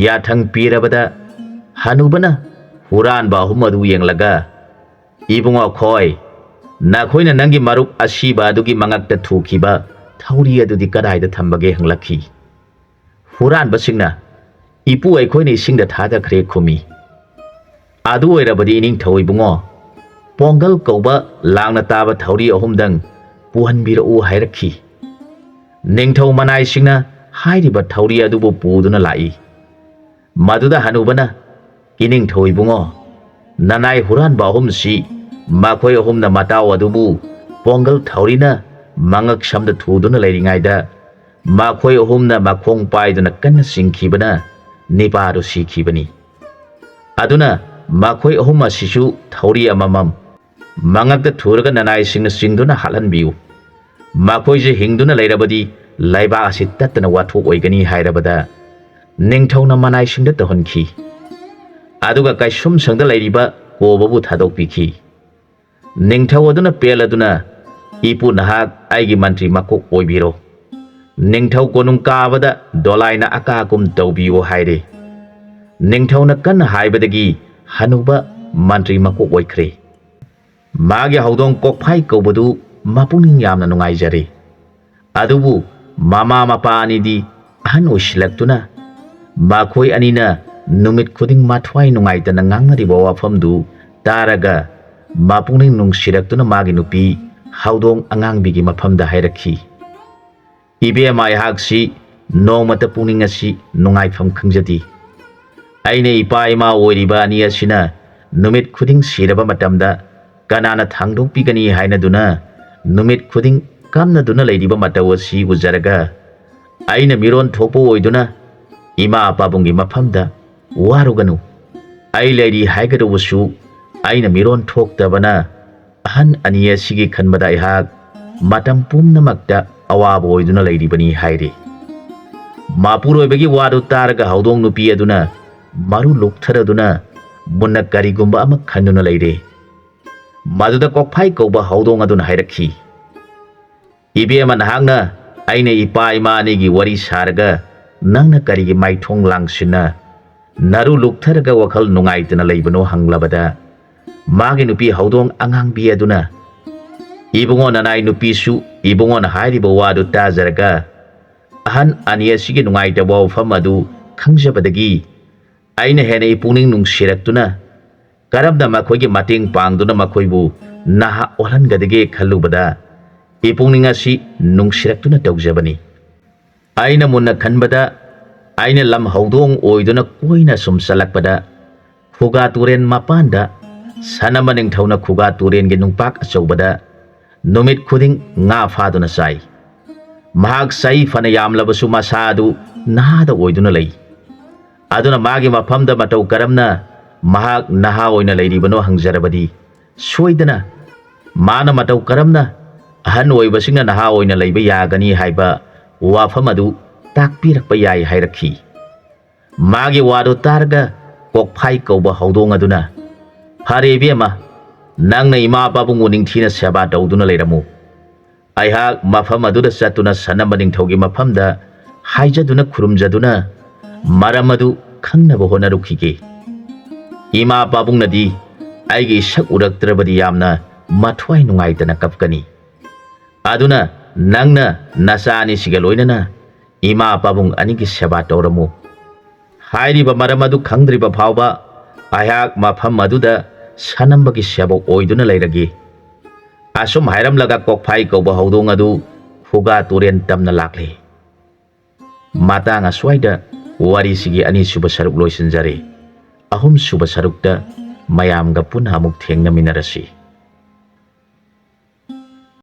ꯌꯥꯊꯪ ꯄꯤꯔꯕꯗ ꯍꯅꯨꯕꯅ ꯍꯨꯔꯥꯟꯕ ꯑꯍꯨꯝ ꯑꯗꯨ ꯌꯦꯡꯂꯒ, "ꯏꯕꯨꯡꯉꯣ ꯈꯣꯏ, ꯅꯈꯣꯏꯅ ꯅꯪꯒꯤ ꯃꯔꯨꯞ ꯑꯁꯤꯕ ꯑꯗꯨꯒꯤ ꯃꯉꯛꯇ ꯊꯨꯈꯤꯕ ꯊꯧꯔꯤ ꯑꯗꯨꯗꯤ ꯀꯗꯥꯏꯗ ꯊꯝꯕꯒꯦ?" ꯍꯪꯂꯛꯈꯤ꯫ ꯍꯨꯔꯥꯟꯕꯁꯤꯡꯅ, "ꯏꯄꯨ, ꯑꯩꯈꯣꯏꯅ ꯏꯁꯤꯡꯗ ꯊꯥꯗꯈ꯭ꯔꯦ" ꯈꯨꯝꯃꯤ꯫ "ꯑꯗꯨ ꯑꯣꯏꯔꯕꯗꯤ ꯏꯅꯤꯡꯊꯧ ꯏꯕꯨꯡꯉꯣ, ꯄꯣꯡꯒꯜ ꯀꯧꯕ ꯂꯥꯡꯅ ꯇꯥꯕ ꯊꯧꯔꯤ ꯑꯍꯨꯝꯗꯪ ꯄꯨꯍꯟꯕꯤꯔꯛꯎ" ꯍꯥꯏꯔꯛꯈꯤ꯫ ꯅꯤꯡꯊꯧ ꯃꯅꯥꯏꯁꯤꯡꯅ ꯍꯥꯏꯔꯤꯕ ꯊꯧꯔꯤ ꯑꯗꯨꯕꯨ ꯄꯨꯗꯨꯅ ꯂꯥꯛꯏ꯫ ꯃꯗꯨꯗ ꯍꯅꯨꯕꯅ, "ꯏꯅꯤꯡꯊꯧ ꯏꯕꯨꯡꯉꯣ, ꯅꯅꯥꯏ ꯍꯨꯔꯥꯟꯕ ꯑꯍꯨꯝꯁꯤ, ꯃꯈꯣꯏ ꯑꯍꯨꯝꯅ ꯃꯇꯥꯎ ꯑꯗꯨꯕꯨ ꯄꯣꯡꯒꯜ ꯊꯧꯔꯤꯅ ꯃꯉꯛ ꯁꯝꯗ ꯊꯨꯗꯨꯅ ꯂꯩꯔꯤꯉꯩꯗ, ꯃꯈꯣꯏ ꯑꯍꯨꯝꯅ ꯃꯈꯣꯡ ꯄꯥꯏꯗꯨꯅ ꯀꯟꯅ ꯆꯤꯡꯈꯤꯕꯅ ꯅꯤꯄꯥꯗꯨ ꯁꯤꯈꯤꯕꯅꯤ꯫ ꯑꯗꯨꯅ ꯃꯈꯣꯏ ꯑꯍꯨꯝ ꯑꯁꯤꯁꯨ ꯊꯧꯔꯤ ꯑꯃꯃꯝ ꯃꯉꯛꯇ ꯊꯨꯔꯒ ꯅꯅꯥꯏꯁꯤꯡꯅ ꯆꯤꯡꯗꯨꯅ ꯍꯥꯠꯍꯟꯕꯤꯌꯨ꯫ ꯃꯈꯣꯏꯁꯦ ꯍꯤꯡꯗꯨꯅ ꯂꯩꯔꯕꯗꯤ ꯂꯩꯕꯥꯛ ꯑꯁꯤ ꯇꯠꯇꯅ ꯋꯥꯊꯣꯛ ꯑꯣꯏꯒꯅꯤ" ꯍꯥꯏꯔꯕꯗ ꯅꯤꯡꯊꯧꯅ ꯃꯅꯥꯏꯁꯤꯡꯗ ꯇꯧꯍꯟꯈꯤ꯫ ꯑꯗꯨꯒ ꯀꯩꯁꯨꯝꯁꯪꯗ ꯂꯩꯔꯤꯕ ꯀꯣꯕꯕꯨ ꯊꯥꯗꯣꯛꯄꯤꯈꯤ꯫ ꯅꯤꯡꯊꯧ ꯑꯗꯨꯅ ꯄꯦꯜꯂꯗꯨꯅ, "ꯏꯄꯨ, ꯅꯍꯥꯛ ꯑꯩꯒꯤ ꯃꯟꯇ꯭ꯔꯤ ꯃꯀꯣꯛ ꯑꯣꯏꯕꯤꯔꯣ꯫ ꯅꯤꯡꯊꯧ ꯀꯣꯅꯨꯡ ꯀꯥꯕꯗ ꯗꯣꯂꯥꯏꯅ ꯑꯀꯥꯒꯨꯝ ꯇꯧꯕꯤꯌꯨ" ꯍꯥꯏꯔꯦ꯫ ꯅꯤꯡꯊꯧꯅ ꯀꯟꯅ ꯍꯥꯏꯕꯗꯒꯤ ꯍꯅꯨꯕ ꯃꯟꯇ꯭ꯔꯤ ꯃꯀꯣꯛ ꯑꯣꯏꯈ꯭ꯔꯦ꯫ ꯃꯥꯒꯤ ꯍꯧꯗꯣꯡ ꯀꯣꯛꯐꯥꯏ ꯀꯧꯕꯗꯨ ꯃꯄꯨꯛꯅꯤꯡ ꯌꯥꯝꯅ ꯅꯨꯡꯉꯥꯏꯖꯔꯦ꯫ ꯑꯗꯨꯕꯨ ꯃꯃꯥ ꯃꯄꯥ ꯑꯅꯤꯗꯤ ꯑꯍꯟ ꯑꯣꯏꯁꯤꯜꯂꯛꯇꯨꯅ, ꯃꯈꯣꯏ ꯑꯅꯤꯅ ꯅꯨꯃꯤꯠ ꯈꯨꯗꯤꯡ ꯃꯊ꯭ꯋꯥꯏ ꯅꯨꯡꯉꯥꯏꯇꯅ ꯉꯥꯡꯅꯔꯤꯕ ꯋꯥꯐꯝꯗꯨ ꯇꯥꯔꯒ, ꯃꯄꯨꯛꯅꯤꯡ ꯅꯨꯡꯁꯤꯔꯛꯇꯨꯅ ꯃꯥꯒꯤ ꯅꯨꯄꯤ ꯍꯧꯗꯣꯡ ꯑꯉꯥꯡꯕꯤꯒꯤ ꯃꯐꯝꯗ ꯍꯥꯏꯔꯛꯈꯤ, "ꯏꯕꯦꯝꯃ, ꯑꯩꯍꯥꯛꯁꯤ ꯅꯣꯡꯃꯇ ꯄꯨꯛꯅꯤꯡ ꯑꯁꯤ ꯅꯨꯡꯉꯥꯏꯐꯝ ꯈꯪꯖꯗꯦ꯫ ꯑꯩꯅ ꯏꯄꯥ ꯏꯃꯥ ꯑꯣꯏꯔꯤꯕ ꯑꯅꯤ ꯑꯁꯤꯅ ꯅꯨꯃꯤꯠ ꯈꯨꯗꯤꯡ ꯁꯤꯔꯕ ꯃꯇꯝꯗ ꯀꯅꯥꯅ ꯊꯥꯡꯗꯣꯛꯄꯤꯒꯅꯤ ꯍꯥꯏꯅꯗꯨꯅ ꯅꯨꯃꯤꯠ ꯈꯨꯗꯤꯡ ꯀꯝꯅꯗꯨꯅ ꯂꯩꯔꯤꯕ ꯃꯇꯧ ꯑꯁꯤ ꯎꯖꯔꯒ, ꯑꯩꯅ ꯃꯤꯔꯣꯟ ꯊꯣꯛꯄ ꯑꯣꯏꯗꯨꯅ ꯏꯃꯥ ꯄꯥꯕꯨꯡꯒꯤ ꯃꯐꯝꯗ ꯋꯥꯔꯨꯒꯅꯨ꯫ ꯑꯩ ꯂꯩꯔꯤ ꯍꯥꯏꯒꯗꯧꯕꯁꯨ ꯑꯩꯅ ꯃꯤꯔꯣꯟ ꯊꯣꯛꯇꯕꯅ ꯑꯍꯟ ꯑꯅꯤ ꯑꯁꯤꯒꯤ ꯈꯟꯕꯗ ꯑꯩꯍꯥꯛ ꯃꯇꯝ ꯄꯨꯝꯅꯃꯛꯇ ꯑꯋꯥꯕ ꯑꯣꯏꯗꯨꯅ ꯂꯩꯔꯤꯕꯅꯤ" ꯍꯥꯏꯔꯤ꯫ ꯃꯄꯨꯔꯣꯏꯕꯒꯤ ꯋꯥꯗꯨ ꯇꯥꯔꯒ ꯍꯧꯗꯣꯡ ꯅꯨꯄꯤ ꯑꯗꯨꯅ ꯃꯔꯨ ꯂꯨꯛꯊꯔꯗꯨꯅ ꯃꯨꯟꯅ ꯀꯔꯤꯒꯨꯝꯕ ꯑꯃ ꯈꯟꯗꯨꯅ ꯂꯩꯔꯦ꯫ ꯃꯗꯨꯗ ꯀꯣꯛꯐꯥꯏ ꯀꯧꯕ ꯍꯧꯗꯣꯡ ꯑꯗꯨꯅ ꯍꯥꯏꯔꯛꯈꯤ, "ꯏꯕꯦꯝꯃ, ꯅꯍꯥꯛꯅ ꯑꯩꯅ ꯏꯄꯥ ꯏꯃꯥ ꯑꯅꯤꯒꯤ ꯋꯥꯔꯤ ꯁꯥꯔꯒ ꯅꯪꯅ ꯀꯔꯤꯒꯤ ꯃꯥꯏꯊꯣꯡ ꯂꯥꯡꯁꯤꯟꯅ ꯅꯔꯨ ꯂꯨꯛꯊꯔꯒ ꯋꯥꯈꯜ ꯅꯨꯡꯉꯥꯏꯇꯅ ꯂꯩꯕꯅꯣ?" ꯍꯪꯂꯕꯗ, ꯃꯥꯒꯤ ꯅꯨꯄꯤ ꯍꯧꯗꯣꯡ ꯑꯉꯥꯡꯕꯤ ꯑꯗꯨꯅ, "ꯏꯕꯨꯡꯉꯣ, ꯅꯅꯥꯏ ꯅꯨꯄꯤꯁꯨ ꯏꯕꯨꯡꯉꯣꯅ ꯍꯥꯏꯔꯤꯕ ꯋꯥꯗꯨ ꯇꯥꯖꯔꯒ ꯑꯍꯟ ꯑꯅꯤ ꯑꯁꯤꯒꯤ ꯅꯨꯡꯉꯥꯏꯇꯕ ꯋꯥꯐꯝ ꯑꯗꯨ ꯈꯪꯖꯕꯗꯒꯤ ꯑꯩꯅ ꯍꯦꯟꯅ ꯏꯄꯨꯛꯅꯤꯡ ꯅꯨꯡꯁꯤꯔꯛꯇꯨꯅ ꯀꯔꯝꯅ ꯃꯈꯣꯏꯒꯤ ꯃꯇꯦꯡ ꯄꯥꯡꯗꯨꯅ ꯃꯈꯣꯏꯕꯨ ꯅꯍꯥ ꯑꯣꯜꯍꯟꯒꯗꯒꯦ ꯈꯜꯂꯨꯕꯗ ꯏꯄꯨꯛꯅꯤꯡ ꯑꯁꯤ ꯅꯨꯡꯁꯤꯔꯛꯇꯨꯅ ꯇꯧꯖꯕꯅꯤ꯫ ꯑꯩꯅ ꯃꯨꯟꯅ ꯈꯟꯕꯗ, ꯑꯩꯅ ꯂꯝ ꯍꯧꯗꯣꯡ ꯑꯣꯏꯗꯨꯅ ꯀꯣꯏꯅ ꯁꯨꯝ ꯆꯠꯂꯛꯄꯗ, ꯈꯨꯒꯥ ꯇꯨꯔꯦꯟ ꯃꯄꯥꯟꯗ ꯁꯅꯥꯃ ꯅꯤꯡꯊꯧꯅ ꯈꯨꯒꯥ ꯇꯨꯔꯦꯟꯒꯤ ꯅꯨꯡꯄꯥꯛ ꯑꯆꯧꯕꯗ ꯅꯨꯃꯤꯠ ꯈꯨꯗꯤꯡ ꯉꯥ ꯐꯥꯗꯨꯅ ꯆꯥꯏ꯫ ꯃꯍꯥꯛ ꯆꯍꯤ ꯐꯅ ꯌꯥꯝꯂꯕꯁꯨ ꯃꯁꯥ ꯑꯗꯨ ꯅꯍꯥꯗ ꯑꯣꯏꯗꯨꯅ ꯂꯩ꯫ ꯑꯗꯨꯅ ꯃꯥꯒꯤ ꯃꯐꯝꯗ ꯃꯇꯧ ꯀꯔꯝꯅ ꯃꯍꯥꯛ ꯅꯍꯥ ꯑꯣꯏꯅ ꯂꯩꯔꯤꯕꯅꯣ ꯍꯪꯖꯔꯕꯗꯤ, ꯁꯣꯏꯗꯅ ꯃꯥꯅ ꯃꯇꯧ ꯀꯔꯝꯅ ꯑꯍꯟ ꯑꯣꯏꯕꯁꯤꯡꯅ ꯅꯍꯥ ꯑꯣꯏꯅ ꯂꯩꯕ ꯌꯥꯒꯅꯤ ꯍꯥꯏꯕ ꯋꯥꯐꯝ ꯑꯗꯨ ꯇꯥꯛꯄꯤꯔꯛꯄ ꯌꯥꯏ ꯍꯥꯏꯔꯛꯈꯤ꯫ ꯃꯥꯒꯤ ꯋꯥꯗꯨ ꯇꯥꯔꯒ ꯀꯣꯛꯐꯥꯏ ꯀꯧꯕ ꯍꯧꯗꯣꯡ ꯑꯗꯨꯅ, "ꯐꯔꯦ ꯏꯕꯦꯝꯃ, ꯅꯪꯅ ꯏꯃꯥ ꯄꯥꯕꯨꯡꯕꯨ ꯅꯤꯡꯊꯤꯅ ꯁꯦꯕꯥ ꯇꯧꯗꯨꯅ ꯂꯩꯔꯝꯃꯨ꯫ ꯑꯩꯍꯥꯛ ꯃꯐꯝ ꯑꯗꯨꯗ ꯆꯠꯇꯨꯅ ꯁꯅꯥꯃ ꯅꯤꯡꯊꯧꯒꯤ ꯃꯐꯝꯗ ꯍꯥꯏꯖꯗꯨꯅ ꯈꯨꯔꯨꯝꯖꯗꯨꯅ ꯃꯔꯝ ꯑꯗꯨ ꯈꯪꯅꯕ ꯍꯣꯠꯅꯔꯨꯈꯤꯒꯦ꯫ ꯏꯃꯥ ꯄꯥꯕꯨꯡꯅꯗꯤ ꯑꯩꯒꯤ ꯏꯁꯛ ꯎꯔꯛꯇ꯭ꯔꯕꯗꯤ ꯌꯥꯝꯅ ꯃꯊ꯭ꯋꯥꯏ ꯅꯨꯡꯉꯥꯏꯇꯅ ꯀꯞꯀꯅꯤ꯫ ꯑꯗꯨꯅ ꯅꯪꯅ ꯅꯆꯥ ꯑꯅꯤꯁꯤꯒ ꯂꯣꯏꯅꯅ ꯏꯃꯥ ꯄꯥꯕꯨꯡ ꯑꯅꯤꯒꯤ ꯁꯦꯕꯥ ꯇꯧꯔꯝꯃꯨ꯫ ꯍꯥꯏꯔꯤꯕ ꯃꯔꯝ ꯑꯗꯨ ꯈꯪꯗ꯭ꯔꯤꯕ ꯐꯥꯎꯕ ꯑꯩꯍꯥꯛ ꯃꯐꯝ ꯑꯗꯨꯗ ꯁꯅꯥꯃꯒꯤ ꯁꯦꯕꯣꯛ ꯑꯣꯏꯗꯨꯅ ꯂꯩꯔꯒꯦ꯫" ꯑꯁꯨꯝ ꯍꯥꯏꯔꯝꯂꯒ ꯀꯣꯛꯐꯥꯏ ꯀꯧꯕ ꯍꯧꯗꯣꯡ ꯑꯗꯨ ꯈꯨꯒꯥ ꯇꯨꯔꯦꯟ ꯇꯝꯅ ꯂꯥꯛꯂꯦ꯫ ꯃꯇꯥꯡ ꯑꯁ꯭ꯋꯥꯏꯗ ꯋꯥꯔꯤꯁꯤꯒꯤ ꯑꯅꯤꯁꯨꯕ ꯁꯔꯨꯛ ꯂꯣꯏꯁꯤꯟꯖꯔꯦ꯫ ꯑꯍꯨꯝꯁꯨꯕ ꯁꯔꯨꯛꯇ ꯃꯌꯥꯝꯒ ꯄꯨꯟꯅ ꯑꯃꯨꯛ ꯊꯦꯡꯅꯃꯤꯟꯅꯔꯁꯤ꯫